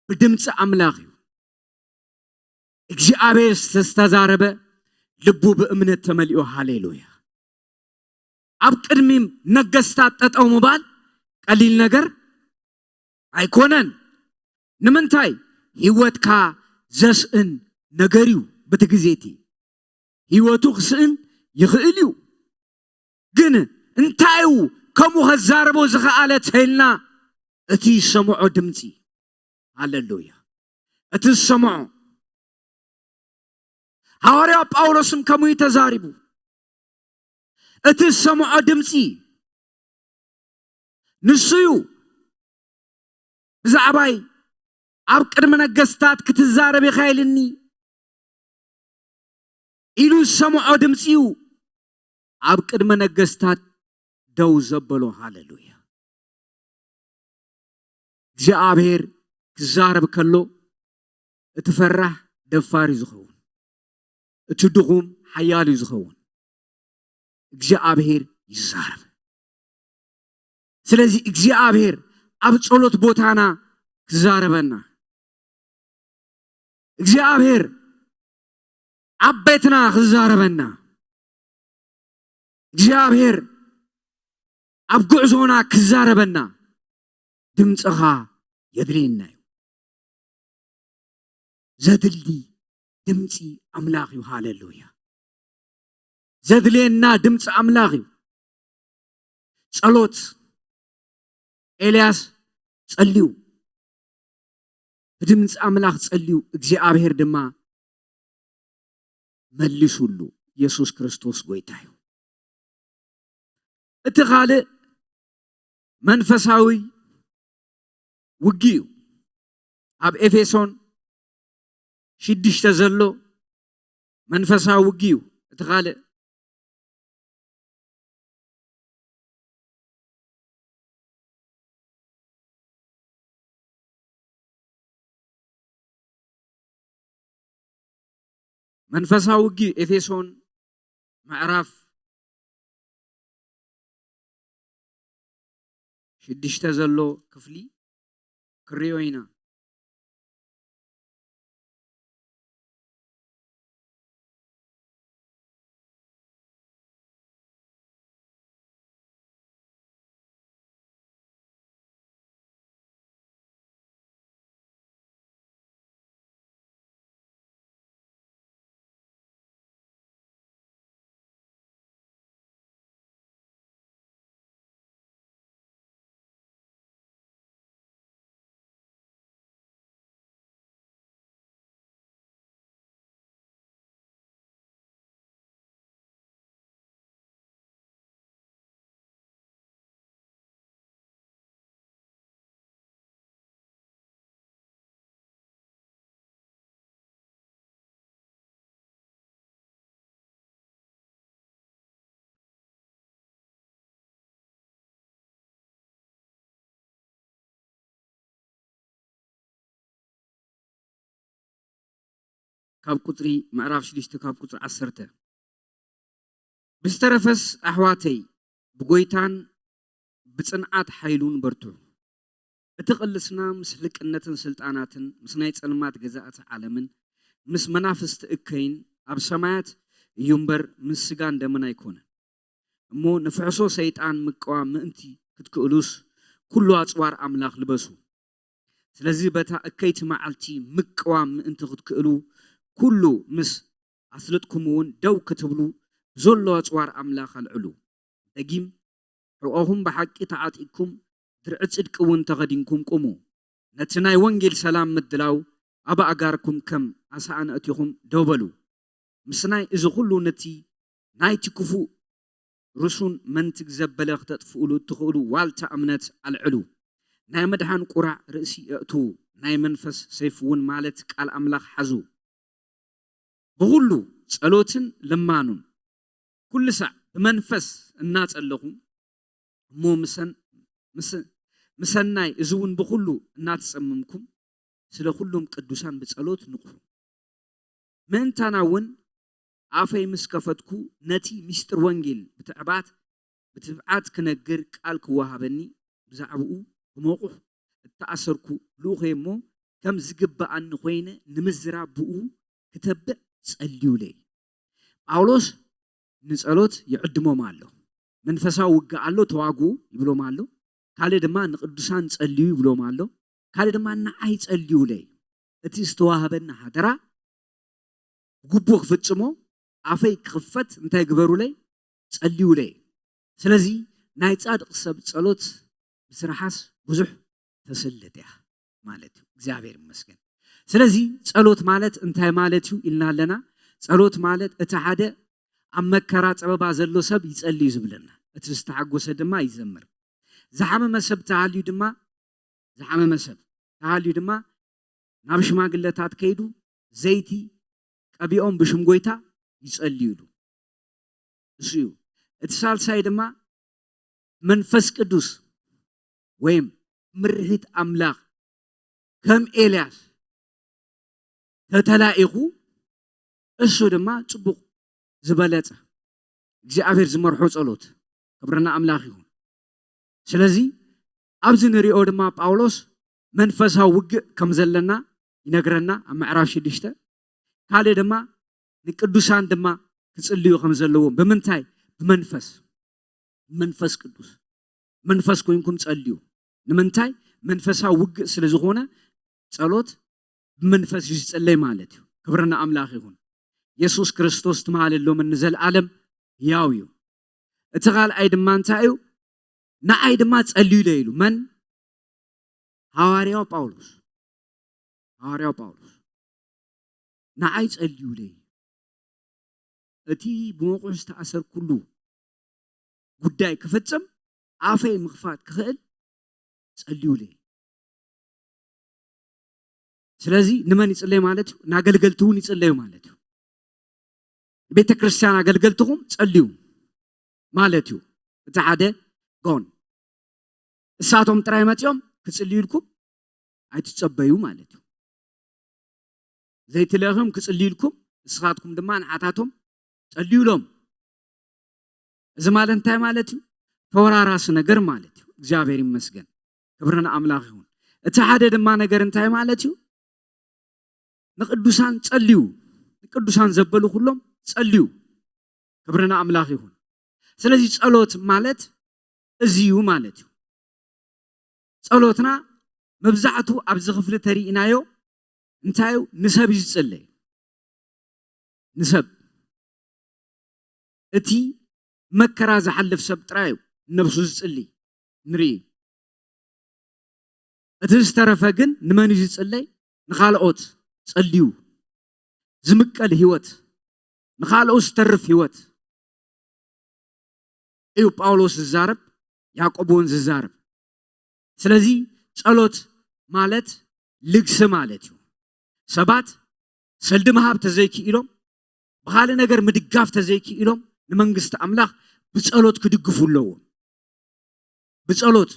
ብድምፂ ኣምላኽ እዩ። እግዚኣብሔር ዝተዛረበ ልቡ ብእምነት ተመሊኡ። ሃሌሉያ። ኣብ ቅድሚ ነገስታት ጠጠው ምባል ቀሊል ነገር ኣይኮነን። ንምንታይ? ህይወትካ ዘስእን ነገር እዩ። በቲ ግዜ እቲ ህይወቱ ክስእን ይኽእል እዩ። ግን እንታይ እዩ ከምኡ ከዛርቦ ዝኸኣለ ተይልና? እቲ ዝሰምዖ ድምፂ። ሃሌሉያ። እቲ ዝሰምዖ፣ ሃዋርያ ጳውሎስም ከምኡ እዩ ተዛሪቡ። እቲ ዝሰምዖ ድምፂ ንሱ እዩ። ብዛዕባይ ኣብ ቅድሚ ነገስታት ክትዛረብ ኢኻ ኢልኒ ኢሉ ዝሰምዖ ድምፂ እዩ ኣብ ቅድሚ ነገስታት ደው ዘበሎ። ሃሌሉያ። እግዚኣብሔር ክዛረብ ከሎ እቲ ፈራሕ ደፋር እዩ ዝኸውን። እቲ ድኹም ሓያል እዩ ዝኸውን። እግዚኣብሔር ይዛረብ። ስለዚ እግዚኣብሔር ኣብ ጸሎት ቦታና ክዛረበና፣ እግዚኣብሔር ኣብ ቤትና ክዛረበና፣ እግዚኣብሔር ኣብ ጉዕዞና ክዛረበና ድምፅኻ የድልየና እዩ። ዘድሊ ድምፂ ኣምላኽ እዩ። ሃሌሉያ። ዘድልየና ድምፂ ኣምላኽ እዩ። ጸሎት። ኤልያስ ጸልዩ፣ ብድምፂ ኣምላኽ ጸልዩ፣ እግዚኣብሔር ድማ መሊሱሉ። የሱስ ክርስቶስ ጎይታ እዩ። እቲ ካልእ መንፈሳዊ ውጊ እዩ። ኣብ ኤፌሶን ሽዱሽተ ዘሎ መንፈሳዊ ውጊ እዩ። እቲ ካልእ መንፈሳዊ ውጊ ኤፌሶን ምዕራፍ ሽዱሽተ ዘሎ ክፍሊ ክሪኦ ኢና። ካብ ቁፅሪ ምዕራፍ ሽዱሽተ ካብ ቁፅሪ ዓሰርተ። ብዝተረፈስ ኣሕዋተይ ብጎይታን ብፅንዓት ሓይሉን በርትዑ። እቲ ቅልስና ምስ ሕልቅነትን ስልጣናትን ምስ ናይ ፀልማት ገዛእቲ ዓለምን ምስ መናፍስቲ እከይን ኣብ ሰማያት እዩ እምበር ምስ ስጋን ደምን ኣይኮነን። እሞ ንፍሕሶ ሰይጣን ምቅዋም ምእንቲ ክትክእሉስ ኩሉ ኣፅዋር ኣምላኽ ልበሱ። ስለዚ በታ እከይቲ መዓልቲ ምቅዋም ምእንቲ ክትክእሉ ኩሉ ምስ ኣስልጥኩም እውን ደው ክትብሉ ብዘሎ ኣፅዋር ኣምላኽ ኣልዕሉ። ደጊም ሕቖኹም ብሓቂ ተዓጢቕኩም፣ ድርዒ ጽድቂ እውን ተኸዲንኩም ቁሙ። ነቲ ናይ ወንጌል ሰላም ምድላው ኣብ ኣእጋርኩም ከም ኣሳእን ኣእቲኹም ደው በሉ። ምስናይ እዚ ኹሉ ነቲ ናይቲ ክፉእ ርሱን መንትግ ዘበለ ክተጥፍኡሉ እትኽእሉ ዋልታ እምነት ኣልዕሉ። ናይ ምድሓን ቁራዕ ርእሲ ኣእትዉ፣ ናይ መንፈስ ሰይፊ እውን ማለት ቃል ኣምላኽ ሓዙ። ብኹሉ ጸሎትን ልማኑን ኩሉ ሳዕ ብመንፈስ እናጸለኹም እሞ ምሰን-፣ ምስ-፣ ምሰናይ እዚ እውን ብኹሉ እናተጸመምኩም ስለ ኩሎም ቅዱሳን ብጸሎት ንቕሑ። ምእንታና እውን ኣፈይ ምስ ከፈትኩ ነቲ ምስጢር ወንጌል ብትዕባት ብትብዓት ክነግር ቃል ክወሃበኒ ብዛዕባኡ ብመቑሕ እተኣሰርኩ ልኡኸይ እሞ ከም ዝግብኣኒ ኮይነ ንምዝራብ ብኡ ክተብዕ ጸልዩለይ። ጳውሎስ ንጸሎት ይዕድሞም ኣሎ። መንፈሳዊ ውግእ ኣሎ፣ ተዋግኡ ይብሎም ኣሎ። ካልእ ድማ ንቅዱሳን ጸልዩ ይብሎም ኣሎ። ካልእ ድማ ንዓይ ጸልዩለይ። እቲ ዝተዋህበኒ ሓደራ ብግቡእ ክፍጽሞ ኣፈይ ክኽፈት እንታይ ግበሩለይ? ጸልዩለይ። ስለዚ ናይ ጻድቕ ሰብ ጸሎት ብስራሓስ ብዙሕ ተስልጥ እያ ማለት እዩ። እግዚኣብሔር ይመስገን። ስለዚ ጸሎት ማለት እንታይ ማለት እዩ ኢልና ኣለና። ጸሎት ማለት እቲ ሓደ ኣብ መከራ ጸበባ ዘሎ ሰብ ይጸልዩ ዝብለና፣ እቲ ዝተሓጎሰ ድማ ይዘምር። ዝሓመመ ሰብ ተሃልዩ ድማ፣ ዝሓመመ ሰብ ተሃልዩ ድማ ናብ ሽማግለታት ከይዱ ዘይቲ ቀቢኦም ብሽም ጎይታ ይጸልዩሉ። እሱ እዩ። እቲ ሳልሳይ ድማ መንፈስ ቅዱስ ወይም ምርሒት ኣምላኽ ከም ኤልያስ ተተላኢኹ፣ እሱ ድማ ጽቡቕ ዝበለጸ እግዚኣብሔር ዝመርሖ ጸሎት። ክብርና ኣምላኽ ይኹን። ስለዚ ኣብዚ ንሪኦ ድማ ጳውሎስ መንፈሳዊ ውግእ ከም ዘለና ይነግረና ኣብ ምዕራፍ ሽዱሽተ። ካልእ ድማ ንቅዱሳን ድማ ክጽልዩ ከም ዘለዎም። ብምንታይ? ብመንፈስ፣ መንፈስ ቅዱስ መንፈስ ኮይንኩም ጸልዩ። ንምንታይ? መንፈሳዊ ውግእ ስለ ዝኾነ ጸሎት ብመንፈስ እዩ ዝጽለይ ማለት እዩ። ክብርና ኣምላኽ ይኹን። የሱስ ክርስቶስ ትማሊ ሎምን ንዘለኣለም ሕያው እዩ። እቲ ካልኣይ ድማ እንታይ እዩ? ንዓይ ድማ ጸልዩለይ ኢሉ። መን? ሃዋርያው ጳውሎስ። ሃዋርያው ጳውሎስ ንዓይ ጸልዩለይ፣ እቲ ብመቑሕ ዝተኣሰርኩሉ ጉዳይ ክፍጽም ኣፈይ ምኽፋት ክኽእል ጸልዩለይ። ስለዚ ንመን ይጽለይ ማለት እዩ? ንኣገልገልቲ እውን ይጽለዩ ማለት እዩ። ቤተ ክርስቲያን ኣገልገልትኹም ጸልዩ ማለት እዩ። እቲ ሓደ ጎን እሳቶም ጥራይ መጺኦም ክጽልዩልኩም ኣይትጸበዩ ማለት እዩ። ዘይትለእኹም ክጽልዩልኩም፣ ንስኻትኩም ድማ ንዓታቶም ጸልዩሎም። እዚ ማለት እንታይ ማለት እዩ? ተወራራሲ ነገር ማለት እዩ። እግዚኣብሔር ይመስገን፣ ክብሪ ንኣምላኽ ይኹን። እቲ ሓደ ድማ ነገር እንታይ ማለት እዩ? ንቅዱሳን ጸልዩ፣ ንቅዱሳን ዘበሉ ኩሎም ጸልዩ። ክብሪ ንኣምላኽ ይኹን። ስለዚ ጸሎት ማለት እዚ እዩ ማለት እዩ። ጸሎትና መብዛሕቱ ኣብዚ ክፍሊ ተሪኢናዮ እንታይ እዩ? ንሰብ እዩ ዝጽለይ። ንሰብ፣ እቲ መከራ ዝሓልፍ ሰብ ጥራይ እዩ ነብሱ ዝጽሊ ንርኢ። እቲ ዝተረፈ ግን ንመን እዩ ዝጽለይ? ንኻልኦት ጸልዩ ዝምቀል ህይወት፣ ንኻልኦት ዝተርፍ ህይወት እዩ ጳውሎስ ዝዛረብ፣ ያዕቆብ እውን ዝዛረብ። ስለዚ ጸሎት ማለት ልግሲ ማለት እዩ። ሰባት ሰልዲ ምሃብ ተዘይክኢሎም፣ ብኻልእ ነገር ምድጋፍ ተዘይክኢሎም፣ ንመንግስቲ ኣምላኽ ብጸሎት ክድግፉ ኣለዎም። ብጸሎት፣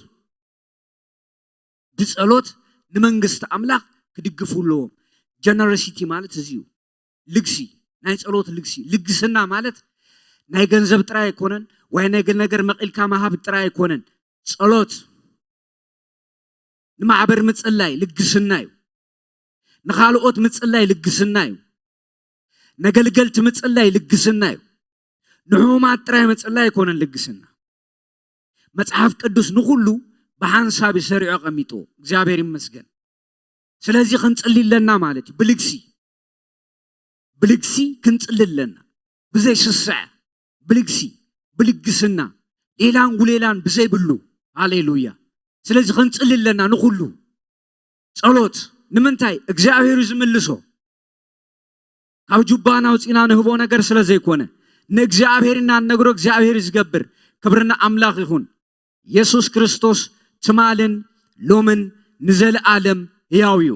ብጸሎት ንመንግስቲ ኣምላኽ ክድግፉ ኣለዎም። ጀነሮሲቲ ማለት እዚ እዩ። ልግሲ፣ ናይ ጸሎት ልግሲ። ልግስና ማለት ናይ ገንዘብ ጥራይ ኣይኮነን፣ ወይ ናይ ገለ ነገር መቒልካ ምሃብ ጥራይ ኣይኮነን። ጸሎት ንማሕበር ምጽላይ ልግስና እዩ። ንኻልኦት ምጽላይ ልግስና እዩ። ነገልገልቲ ምጽላይ ልግስና እዩ። ንሕሙማት ጥራይ ምጽላይ ኣይኮነን ልግስና። መጽሓፍ ቅዱስ ንኹሉ ብሓንሳብ እዩ ሰሪዑ ኣቐሚጥዎ። እግዚኣብሔር ይመስገን። ስለዚ ክንጽሊ ኣለና ማለት እዩ። ብልግሲ፣ ብልግሲ ክንጽሊ ኣለና። ብዘይስስዐ ብልግሲ፣ ብልግስና። ሌላን ጉሌላን ብዘይብሉ። ሃሌሉያ። ስለዚ ክንጽሊ ኣለና ንኹሉ። ጸሎት ንምንታይ እግዚኣብሔር እዩ ዝምልሶ? ካብ ጁባና ኣውጺና ንህቦ ነገር ስለ ዘይኮነ፣ ንእግዚኣብሔር ኢና ንነግሮ፣ እግዚኣብሔር እዩ ዝገብር። ክብርና ኣምላኽ ይኹን። ኢየሱስ ክርስቶስ ትማልን ሎምን ንዘለኣለም ህያው እዩ።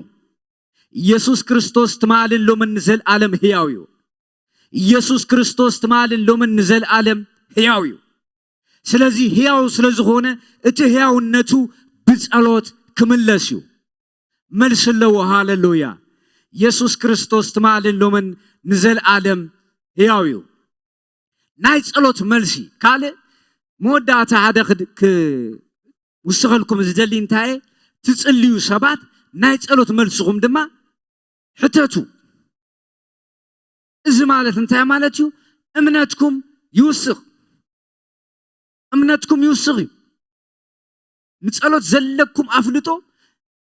ኢየሱስ ክርስቶስ ትማልን ሎምን ንዘለኣለም ህያው እዩ። ኢየሱስ ክርስቶስ ትማልን ሎምን ንዘለኣለም ህያው እዩ። ስለዚ ህያው ስለ ዝኾነ እቲ ህያውነቱ ብጸሎት ክምለስ እዩ። መልሲ ኣለዎ። ሃሌሉያ። ኢየሱስ ክርስቶስ ትማልን ሎምን ንዘለኣለም ህያው እዩ። ናይ ጸሎት መልሲ ካልእ መወዳእታ ሓደ ክድ- ክውስኸልኩም ዝደሊ እንታይ እየ? ትጽልዩ ሰባት ናይ ጸሎት መልስኹም ድማ ሕተቱ። እዚ ማለት እንታይ ማለት እዩ? እምነትኩም ይውስኽ። እምነትኩም ይውስኽ እዩ። ንጸሎት ዘለኩም ኣፍልጦ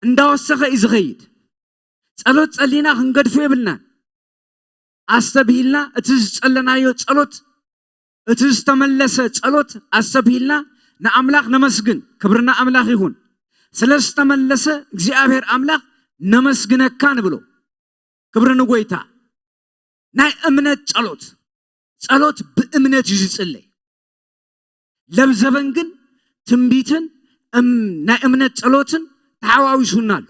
እንዳወሰኸ እዩ ዝኸይድ። ጸሎት ጸሊና ክንገድፎ የብልናን። ኣስተብሂልና እቲ ዝጸለናዮ ጸሎት፣ እቲ ዝተመለሰ ጸሎት ኣስተብሂልና ንኣምላኽ ነመስግን። ክብርና ኣምላኽ ይኹን። ስለ ዝተመለሰ እግዚኣብሔር ኣምላኽ ነመስግነካ ንብሎ። ክብሪ ንጎይታ። ናይ እምነት ጸሎት፣ ጸሎት ብእምነት እዩ ዝጽለይ። ለብዘበን ግን ትንቢትን እም- ናይ እምነት ጸሎትን ተሓዋዊሱና ኣሎ።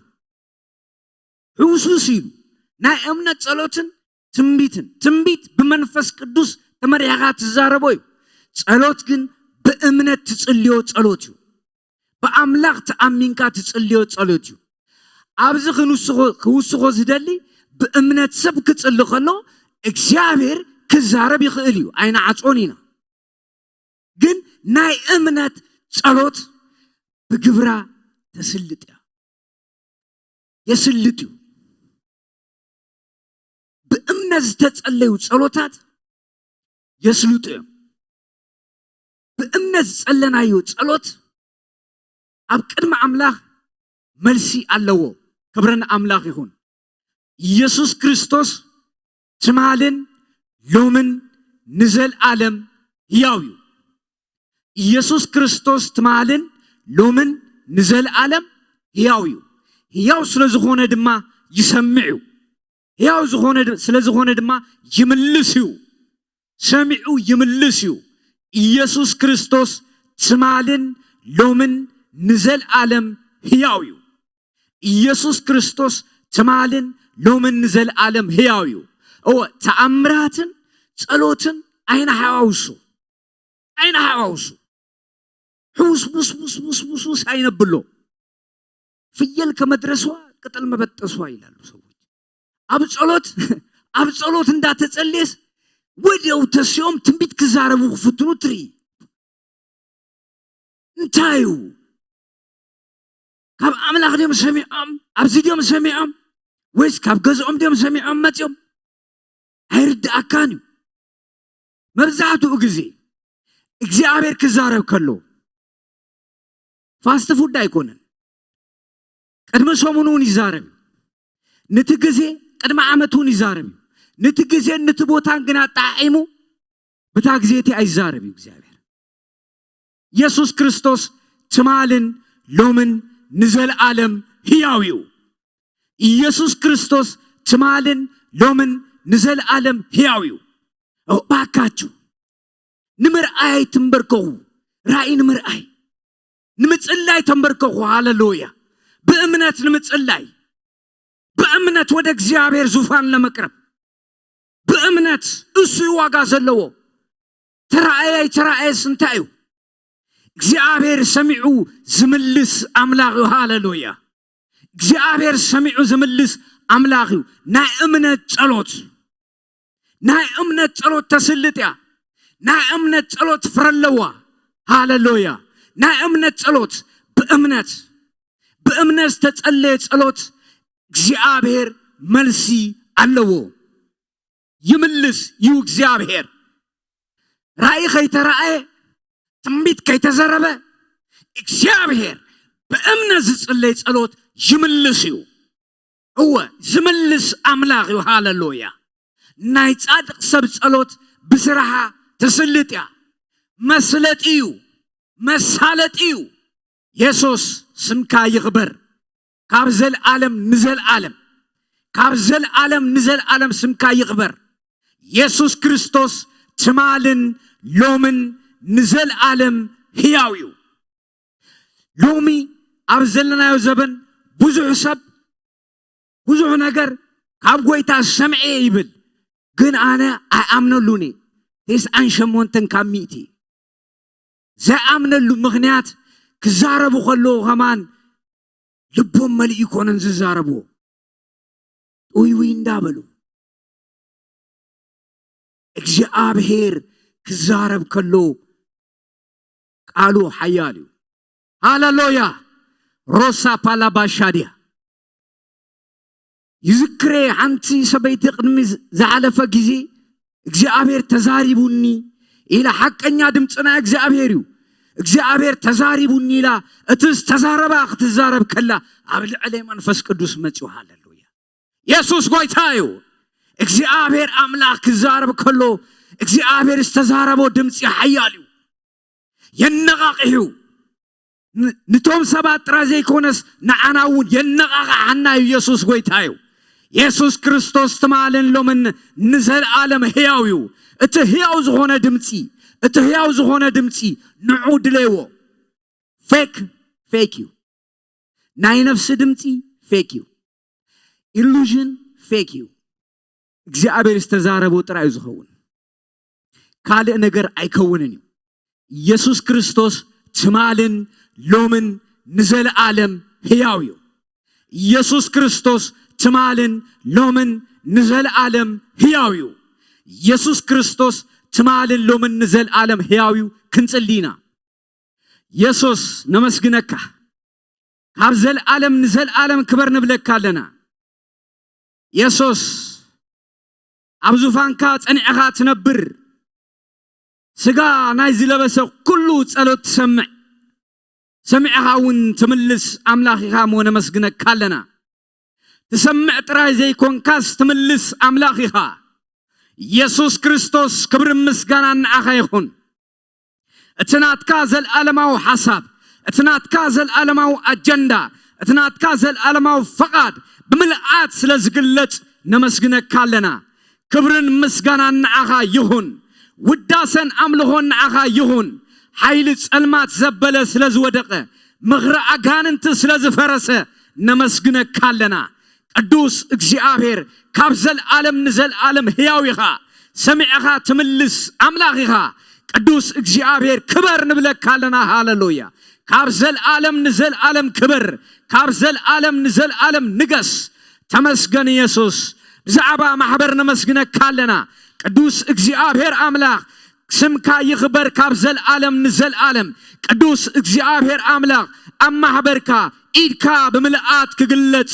ሕውስውስ ኢሉ ናይ እምነት ጸሎትን ትንቢትን። ትንቢት ብመንፈስ ቅዱስ ተመሪሕኻ ትዛረቦ እዩ። ጸሎት ግን ብእምነት ትጽልዮ ጸሎት እዩ። ብኣምላኽ ተኣሚንካ ትጽልዮ ጸሎት እዩ። ኣብዚ ክንውስኾ- ክውስኾ ዝደሊ ብእምነት ሰብ ክጽሊ ከሎ እግዚኣብሔር ክዛረብ ይኽእል እዩ። ኣይንዓጾን ኢና። ግን ናይ እምነት ጸሎት ብግብራ ተስልጥ እያ። የስልጥ እዩ። ብእምነት ዝተጸለዩ ጸሎታት የስልጡ እዮም። ብእምነት ዝጸለናዮ ጸሎት ኣብ ቅድሚ ኣምላኽ መልሲ ኣለዎ። ክብርን ኣምላኽ ይኹን። ኢየሱስ ክርስቶስ ትማልን ሎምን ንዘልኣለም ህያው እዩ። ኢየሱስ ክርስቶስ ትማልን ሎምን ንዘልኣለም ህያው እዩ። ህያው ስለ ዝኾነ ድማ ይሰምዕ እዩ። ህያው ዝኾነ ድ- ስለ ዝኾነ ድማ ይምልስ እዩ። ሰሚዑ ይምልስ እዩ። ኢየሱስ ክርስቶስ ትማልን ሎምን ንዘልኣለም ህያው እዩ። ኢየሱስ ክርስቶስ ትማልን ሎምን ንዘልኣለም ህያው እዩ። እወ፣ ተኣምራትን ጸሎትን ኣይንሓዋውሱ። ኣይንሓዋውሱ። ሕውስውስውስውስውስ ኣይነብሎ። ፍየል ከመድረስዋ ቅጠል መበጠስዋ ይላሉ ሰዎች። ኣብ ጸሎት ኣብ ጸሎት እንዳተጸልየስ ወዲያው ተሲኦም ትንቢት ክዛረቡ ክፍትኑ ትርኢ። እንታይ እዩ? ካብ ኣምላኽ ድዮም ሰሚዖም? ኣብዚ ድዮም ሰሚዖም? ወይስ ካብ ገዝኦም ድዮም ሰሚዖም መጺኦም? ኣይርድኣካን እዩ። መብዛሕትኡ ግዜ እግዚኣብሔር ክዛረብ ከሎ ፋስት ፉድ ኣይኮነን። ቅድሚ ሰሙን እውን ይዛረብ እዩ። ንቲ ግዜ ቅድሚ ዓመት እውን ይዛረብ እዩ። ንቲ ግዜ ንቲ ቦታን ግን ኣጠዓዒሙ ብታ ግዜ እቲ ኣይዛረብ እዩ እግዚኣብሔር። ኢየሱስ ክርስቶስ ትማልን ሎምን ንዘልኣለም ህያው እዩ። ኢየሱስ ክርስቶስ ትማልን ሎምን ንዘልኣለም ህያው እዩ። እባካችሁ ንምርኣይ ኣይትንበርከኹ። ራእይ ንምርኣይ ንምጽላይ ተንበርከኹ። ሃሌሉያ። ብእምነት ንምጽላይ፣ ብእምነት ወደ እግዚኣብሔር ዙፋን ለመቅረብ፣ ብእምነት እሱ እዩ ዋጋ ዘለዎ። ተራእየ ኣይተራእየስ እንታይ እዩ? እግዚኣብሔር ሰሚዑ ዝምልስ ኣምላኽ እዩ። ሃሌሉያ። እግዚኣብሔር ሰሚዑ ዝምልስ ኣምላኽ እዩ። ናይ እምነት ጸሎት፣ ናይ እምነት ጸሎት ተስልጥ እያ። ናይ እምነት ጸሎት ፍረ ኣለዋ። ሃሌሉያ። ናይ እምነት ጸሎት ብእምነት፣ ብእምነት ዝተጸለየ ጸሎት እግዚኣብሔር መልሲ ኣለዎ። ይምልስ እዩ እግዚኣብሔር። ራእይ ከይተራእየ፣ ትንቢት ከይተዘረበ፣ እግዚኣብሔር ብእምነት ዝጽለይ ጸሎት ይምልስ እዩ። እወ፣ ዝምልስ ኣምላኽ እዩ። ሃሌሉያ። ናይ ጻድቕ ሰብ ጸሎት ብስራሓ ትስልጥ እያ። መስለጢ እዩ። መሳለጢ እዩ። የሱስ ስምካ ይኽበር። ካብ ዘልኣለም ንዘልኣለም፣ ካብ ዘልኣለም ንዘልኣለም ስምካ ይኽበር። የሱስ ክርስቶስ ትማልን ሎምን ንዘልኣለም ህያው እዩ። ሎሚ ኣብ ዘለናዮ ዘበን ብዙሕ ሰብ ብዙሕ ነገር ካብ ጎይታ ሰምዐ ይብል፣ ግን ኣነ ኣይኣምነሉን እየ። ተስዓን ሸሞንተን ካብ ሚእቲ ዘይኣምነሉ ምኽንያት ክዛረቡ ከለዉ ከማን ልቦም መሊኡ ይኮነን ዝዛረብዎ። ውይ ውይ እንዳበሉ እግዚኣብሔር ክዛረብ ከሎ ቃሉ ሓያል እዩ። ሃሌሉያ። ሮሳ ፓላባሻድያ ይዝክሬ ሓንቲ ሰበይቲ ቅድሚ ዝሓለፈ ግዜ እግዚኣብሔር ተዛሪቡኒ ኢላ፣ ሓቀኛ ድምፂ ናይ እግዚኣብሔር እዩ። እግዚኣብሔር ተዛሪቡኒ ኢላ እቲ ዝተዛረባ ክትዛረብ ከላ ኣብ ልዕለይ መንፈስ ቅዱስ መፅዩ። ሃሌሉያ። የሱስ ጎይታ እዩ። እግዚኣብሔር ኣምላኽ ክዛረብ ከሎ እግዚኣብሔር ዝተዛረቦ ድምፂ ሓያል እዩ። የነቓቕሕ እዩ። ን- ንቶም ሰባት ጥራይ ዘይኮነስ ንዓና እውን የነቓቕሓና እዩ። የሱስ ጎይታ እዩ። የሱስ ክርስቶስ ትማልን ሎምን ንዘለኣለም ህያው እዩ። እቲ ህያው ዝኾነ ድምፂ፣ እቲ ህያው ዝኾነ ድምፂ ንዑ ድለይዎ። ፌክ ፌክ እዩ። ናይ ነፍሲ ድምፂ ፌክ እዩ። ኢሉዥን ፌክ እዩ። እግዚኣብሔር ዝተዛረቦ ጥራይ እዩ ዝኸውን። ካልእ ነገር ኣይከውንን እዩ። ኢየሱስ ክርስቶስ ትማልን ሎምን ንዘለኣለም ህያው እዩ። ኢየሱስ ክርስቶስ ትማልን ሎምን ንዘለኣለም ህያው እዩ። ኢየሱስ ክርስቶስ ትማልን ሎምን ንዘለኣለም ህያው እዩ። ክንጽሊ ኢና። የሱስ ነመስግነካ። ካብ ዘልኣለም ንዘልኣለም ክበር ንብለካ ኣለና። የሱስ ኣብ ዙፋንካ ጸኒዕኻ ትነብር። ስጋ ናይ ዝለበሰ ኩሉ ጸሎት ትሰምዕ። ሰሚዕኻ እውን ትምልስ ኣምላኽ ኢኻ እሞ ነመስግነካ ኣለና። ትሰምዕ ጥራይ ዘይኮንካስ ትምልስ ኣምላኽ ኢኻ። የሱስ ክርስቶስ ክብርን ምስጋናን ንዓኻ ይኹን። እቲ ናትካ ዘልኣለማዊ ሓሳብ፣ እቲ ናትካ ዘልኣለማዊ ኣጀንዳ፣ እቲ ናትካ ዘልኣለማዊ ፈቓድ ብምልኣት ስለ ዝግለጽ ነመስግነካ ኣለና። ክብርን ምስጋናን ንዓኻ ይኹን። ውዳሰን ኣምልኾን ንዓኻ ይኹን። ሓይሊ ጸልማት ዘበለ ስለ ዝወደቐ፣ ምኽሪ ኣጋንንቲ ስለ ዝፈረሰ ነመስግነካ ኣለና። ቅዱስ እግዚኣብሔር ካብ ዘልኣለም ንዘልኣለም ህያው ኢኻ። ሰሚዕኻ ትምልስ ኣምላኽ ኢኻ። ቅዱስ እግዚኣብሔር ክበር ንብለካ ኣለና። ሃሌሉያ። ካብ ዘልኣለም ንዘልኣለም ክበር፣ ካብ ዘልኣለም ንዘልኣለም ንገስ። ተመስገን የሱስ። ብዛዕባ ማሕበር ነመስግነካ ኣለና። ቅዱስ እግዚኣብሔር ኣምላኽ ስምካ ይኽበር ካብ ዘልኣለም ንዘልኣለም። ቅዱስ እግዚኣብሔር ኣምላኽ ኣብ ማሕበርካ ኢድካ ብምልኣት ክግለጽ፣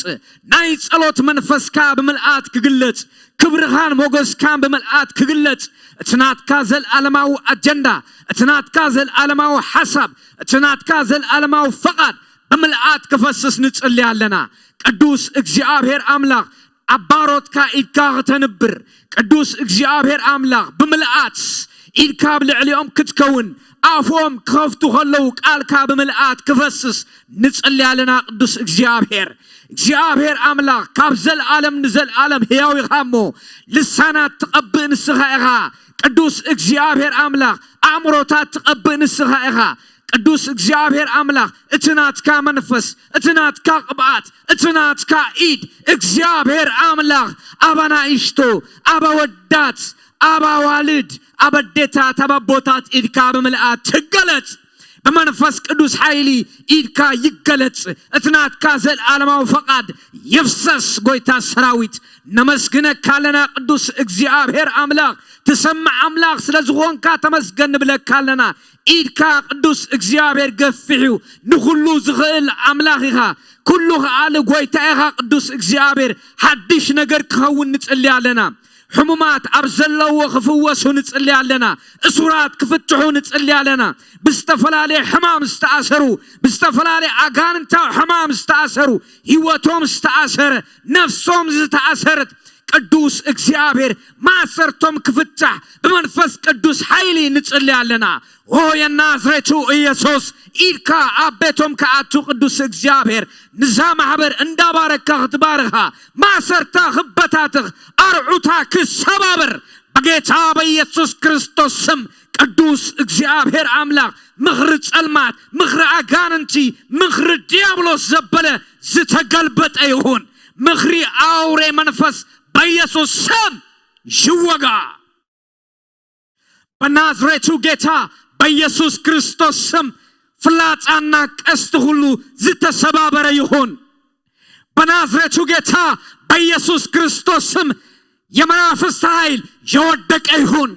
ናይ ጸሎት መንፈስካ ብምልኣት ክግለጽ፣ ክብርኻን ሞገስካን ብምልኣት ክግለጽ፣ እቲ ናትካ ዘልኣለማዊ ኣጀንዳ፣ እቲ ናትካ ዘልኣለማዊ ሓሳብ፣ እቲ ናትካ ዘልኣለማዊ ፈቓድ ብምልኣት ክፈስስ ንጽሊ ኣለና። ቅዱስ እግዚኣብሔር ኣምላኽ ኣብ ባሮትካ ኢድካ ክተንብር፣ ቅዱስ እግዚኣብሔር ኣምላኽ ብምልኣት ኢድካ ኣብ ልዕሊኦም ክትከውን፣ ኣፎም ክኸፍቱ ከለዉ ቃልካ ብምልኣት ክፈስስ ንጽሊ ኣለና። ቅዱስ እግዚኣብሔር፣ እግዚኣብሔር ኣምላኽ ካብ ዘልኣለም ንዘልኣለም ህያው ኢኻ እሞ፣ ልሳናት ትቐብእ ንስኻ ኢኻ። ቅዱስ እግዚኣብሔር ኣምላኽ ኣእምሮታት ትቐብእ ንስኻ ኢኻ። ቅዱስ እግዚኣብሔር ኣምላኽ እቲ ናትካ መንፈስ፣ እቲ ናትካ ቅብኣት፣ እቲ ናትካ ኢድ እግዚኣብሔር ኣምላኽ ኣብ ኣናእሽቶ፣ ኣብ ኣወዳት፣ ኣብ ኣዋልድ፣ ኣብ ኣዴታት፣ ኣብ ኣቦታት ኢድካ ብምልኣት ትገለጽ። ብመንፈስ ቅዱስ ሓይሊ ኢድካ ይገለጽ። እቲ ናትካ ዘልኣለማዊ ፈቓድ ይፍሰስ። ጎይታ ሰራዊት ነመስግነካ ኣለና። ቅዱስ እግዚኣብሔር ኣምላኽ ትሰምዕ ኣምላኽ ስለ ዝኾንካ ተመስገን ንብለካ ኣለና። ኢድካ ቅዱስ እግዚኣብሔር ገፊሕ እዩ። ንኹሉ ዝኽእል ኣምላኽ ኢኻ። ኩሉ ከኣሊ ጎይታ ኢኻ። ቅዱስ እግዚኣብሔር ሓድሽ ነገር ክኸውን ንጽሊ ኣለና። ሕሙማት ኣብ ዘለዎ ክፍወሱ ንጽሊ ኣለና። እሱራት ክፍትሑ ንጽሊ ኣለና። ብዝተፈላለየ ሕማም ዝተኣሰሩ፣ ብዝተፈላለየ ኣጋንንታዊ ሕማም ዝተኣሰሩ፣ ህይወቶም ዝተኣሰረ፣ ነፍሶም ዝተኣሰረት ቅዱስ እግዚኣብሔር ማእሰርቶም ክፍታሕ ብመንፈስ ቅዱስ ሓይሊ ንጽሊ ኣለና። ኦ የናዝሬቱ ኢየሱስ፣ ኢድካ ኣብ ቤቶም ክኣቱ ቅዱስ እግዚኣብሔር ንዛ ማሕበር እንዳባረካ ክትባርኻ፣ ማእሰርታ ክበታትኽ፣ ኣርዑታ ክሰባብር በጌታ በኢየሱስ ክርስቶስ ስም ቅዱስ እግዚኣብሔር ኣምላኽ ምኽሪ ጸልማት፣ ምኽሪ ኣጋንንቲ፣ ምኽሪ ዲያብሎስ ዘበለ ዝተገልበጠ ይኹን። ምኽሪ ኣውሬ መንፈስ በኢየሱስ ስም ይወጋ። በናዝሬቱ ጌታ በኢየሱስ ክርስቶስ ስም ፍላጻና ቀስቲ ሁሉ ዝተሰባበረ ይኹን። በናዝሬቱ ጌታ በኢየሱስ ክርስቶስ ስም የመናፍስት ኃይል የወደቀ ይሁን።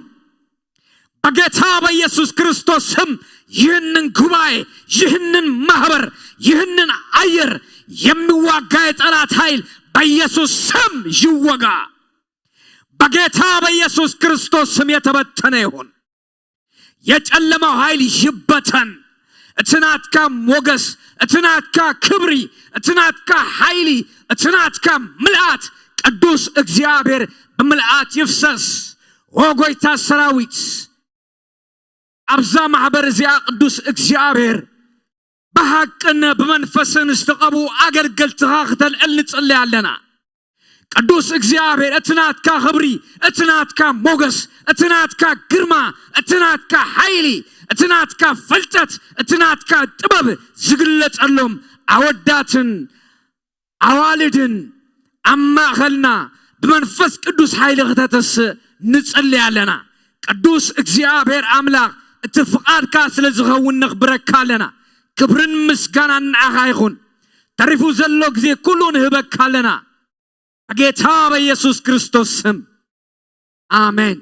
በጌታ በኢየሱስ ክርስቶስ ስም ይህንን ጉባኤ፣ ይህንን ማህበር፣ ይህንን አየር የሚዋጋ የጠላት ኃይል በኢየሱስ ስም ይወጋ። በጌታ በኢየሱስ ክርስቶስ ስም የተበተነ ይሁን። የጨለማው ኃይል ይበተን። እቲ ናትካ ሞገስ፣ እቲ ናትካ ክብሪ፣ እቲ ናትካ ሓይሊ፣ እቲ ናትካ ምልኣት ቅዱስ እግዚኣብሔር ብምልኣት ይፍሰስ። ኦ ጎይታ ሰራዊት፣ ኣብዛ ማሕበር እዚኣ ቅዱስ እግዚኣብሔር ብሓቅን ብመንፈስን ዝተቐቡ ኣገልገልትኻ ክተልዕል ንጽሊ ኣለና። ቅዱስ እግዚኣብሔር፣ እቲ ናትካ ክብሪ፣ እቲ ናትካ ሞገስ፣ እቲ ናትካ ግርማ፣ እቲ ናትካ ሓይሊ፣ እቲ ናትካ ፍልጠት፣ እቲ ናትካ ጥበብ ዝግለጸሎም ኣወዳትን ኣዋልድን ኣብ ማእኸልና ብመንፈስ ቅዱስ ሓይሊ ክተተስእ ንጽሊ ኣለና። ቅዱስ እግዚኣብሔር ኣምላኽ፣ እቲ ፍቓድካ ስለ ዝኸውን ነኽብረካ ኣለና። ክብርን ምስጋናን ንዓኻ ይኹን። ተሪፉ ዘሎ ግዜ ኩሉ ንህበካ ኣለና። በጌታ በኢየሱስ ክርስቶስ ስም ኣሜን።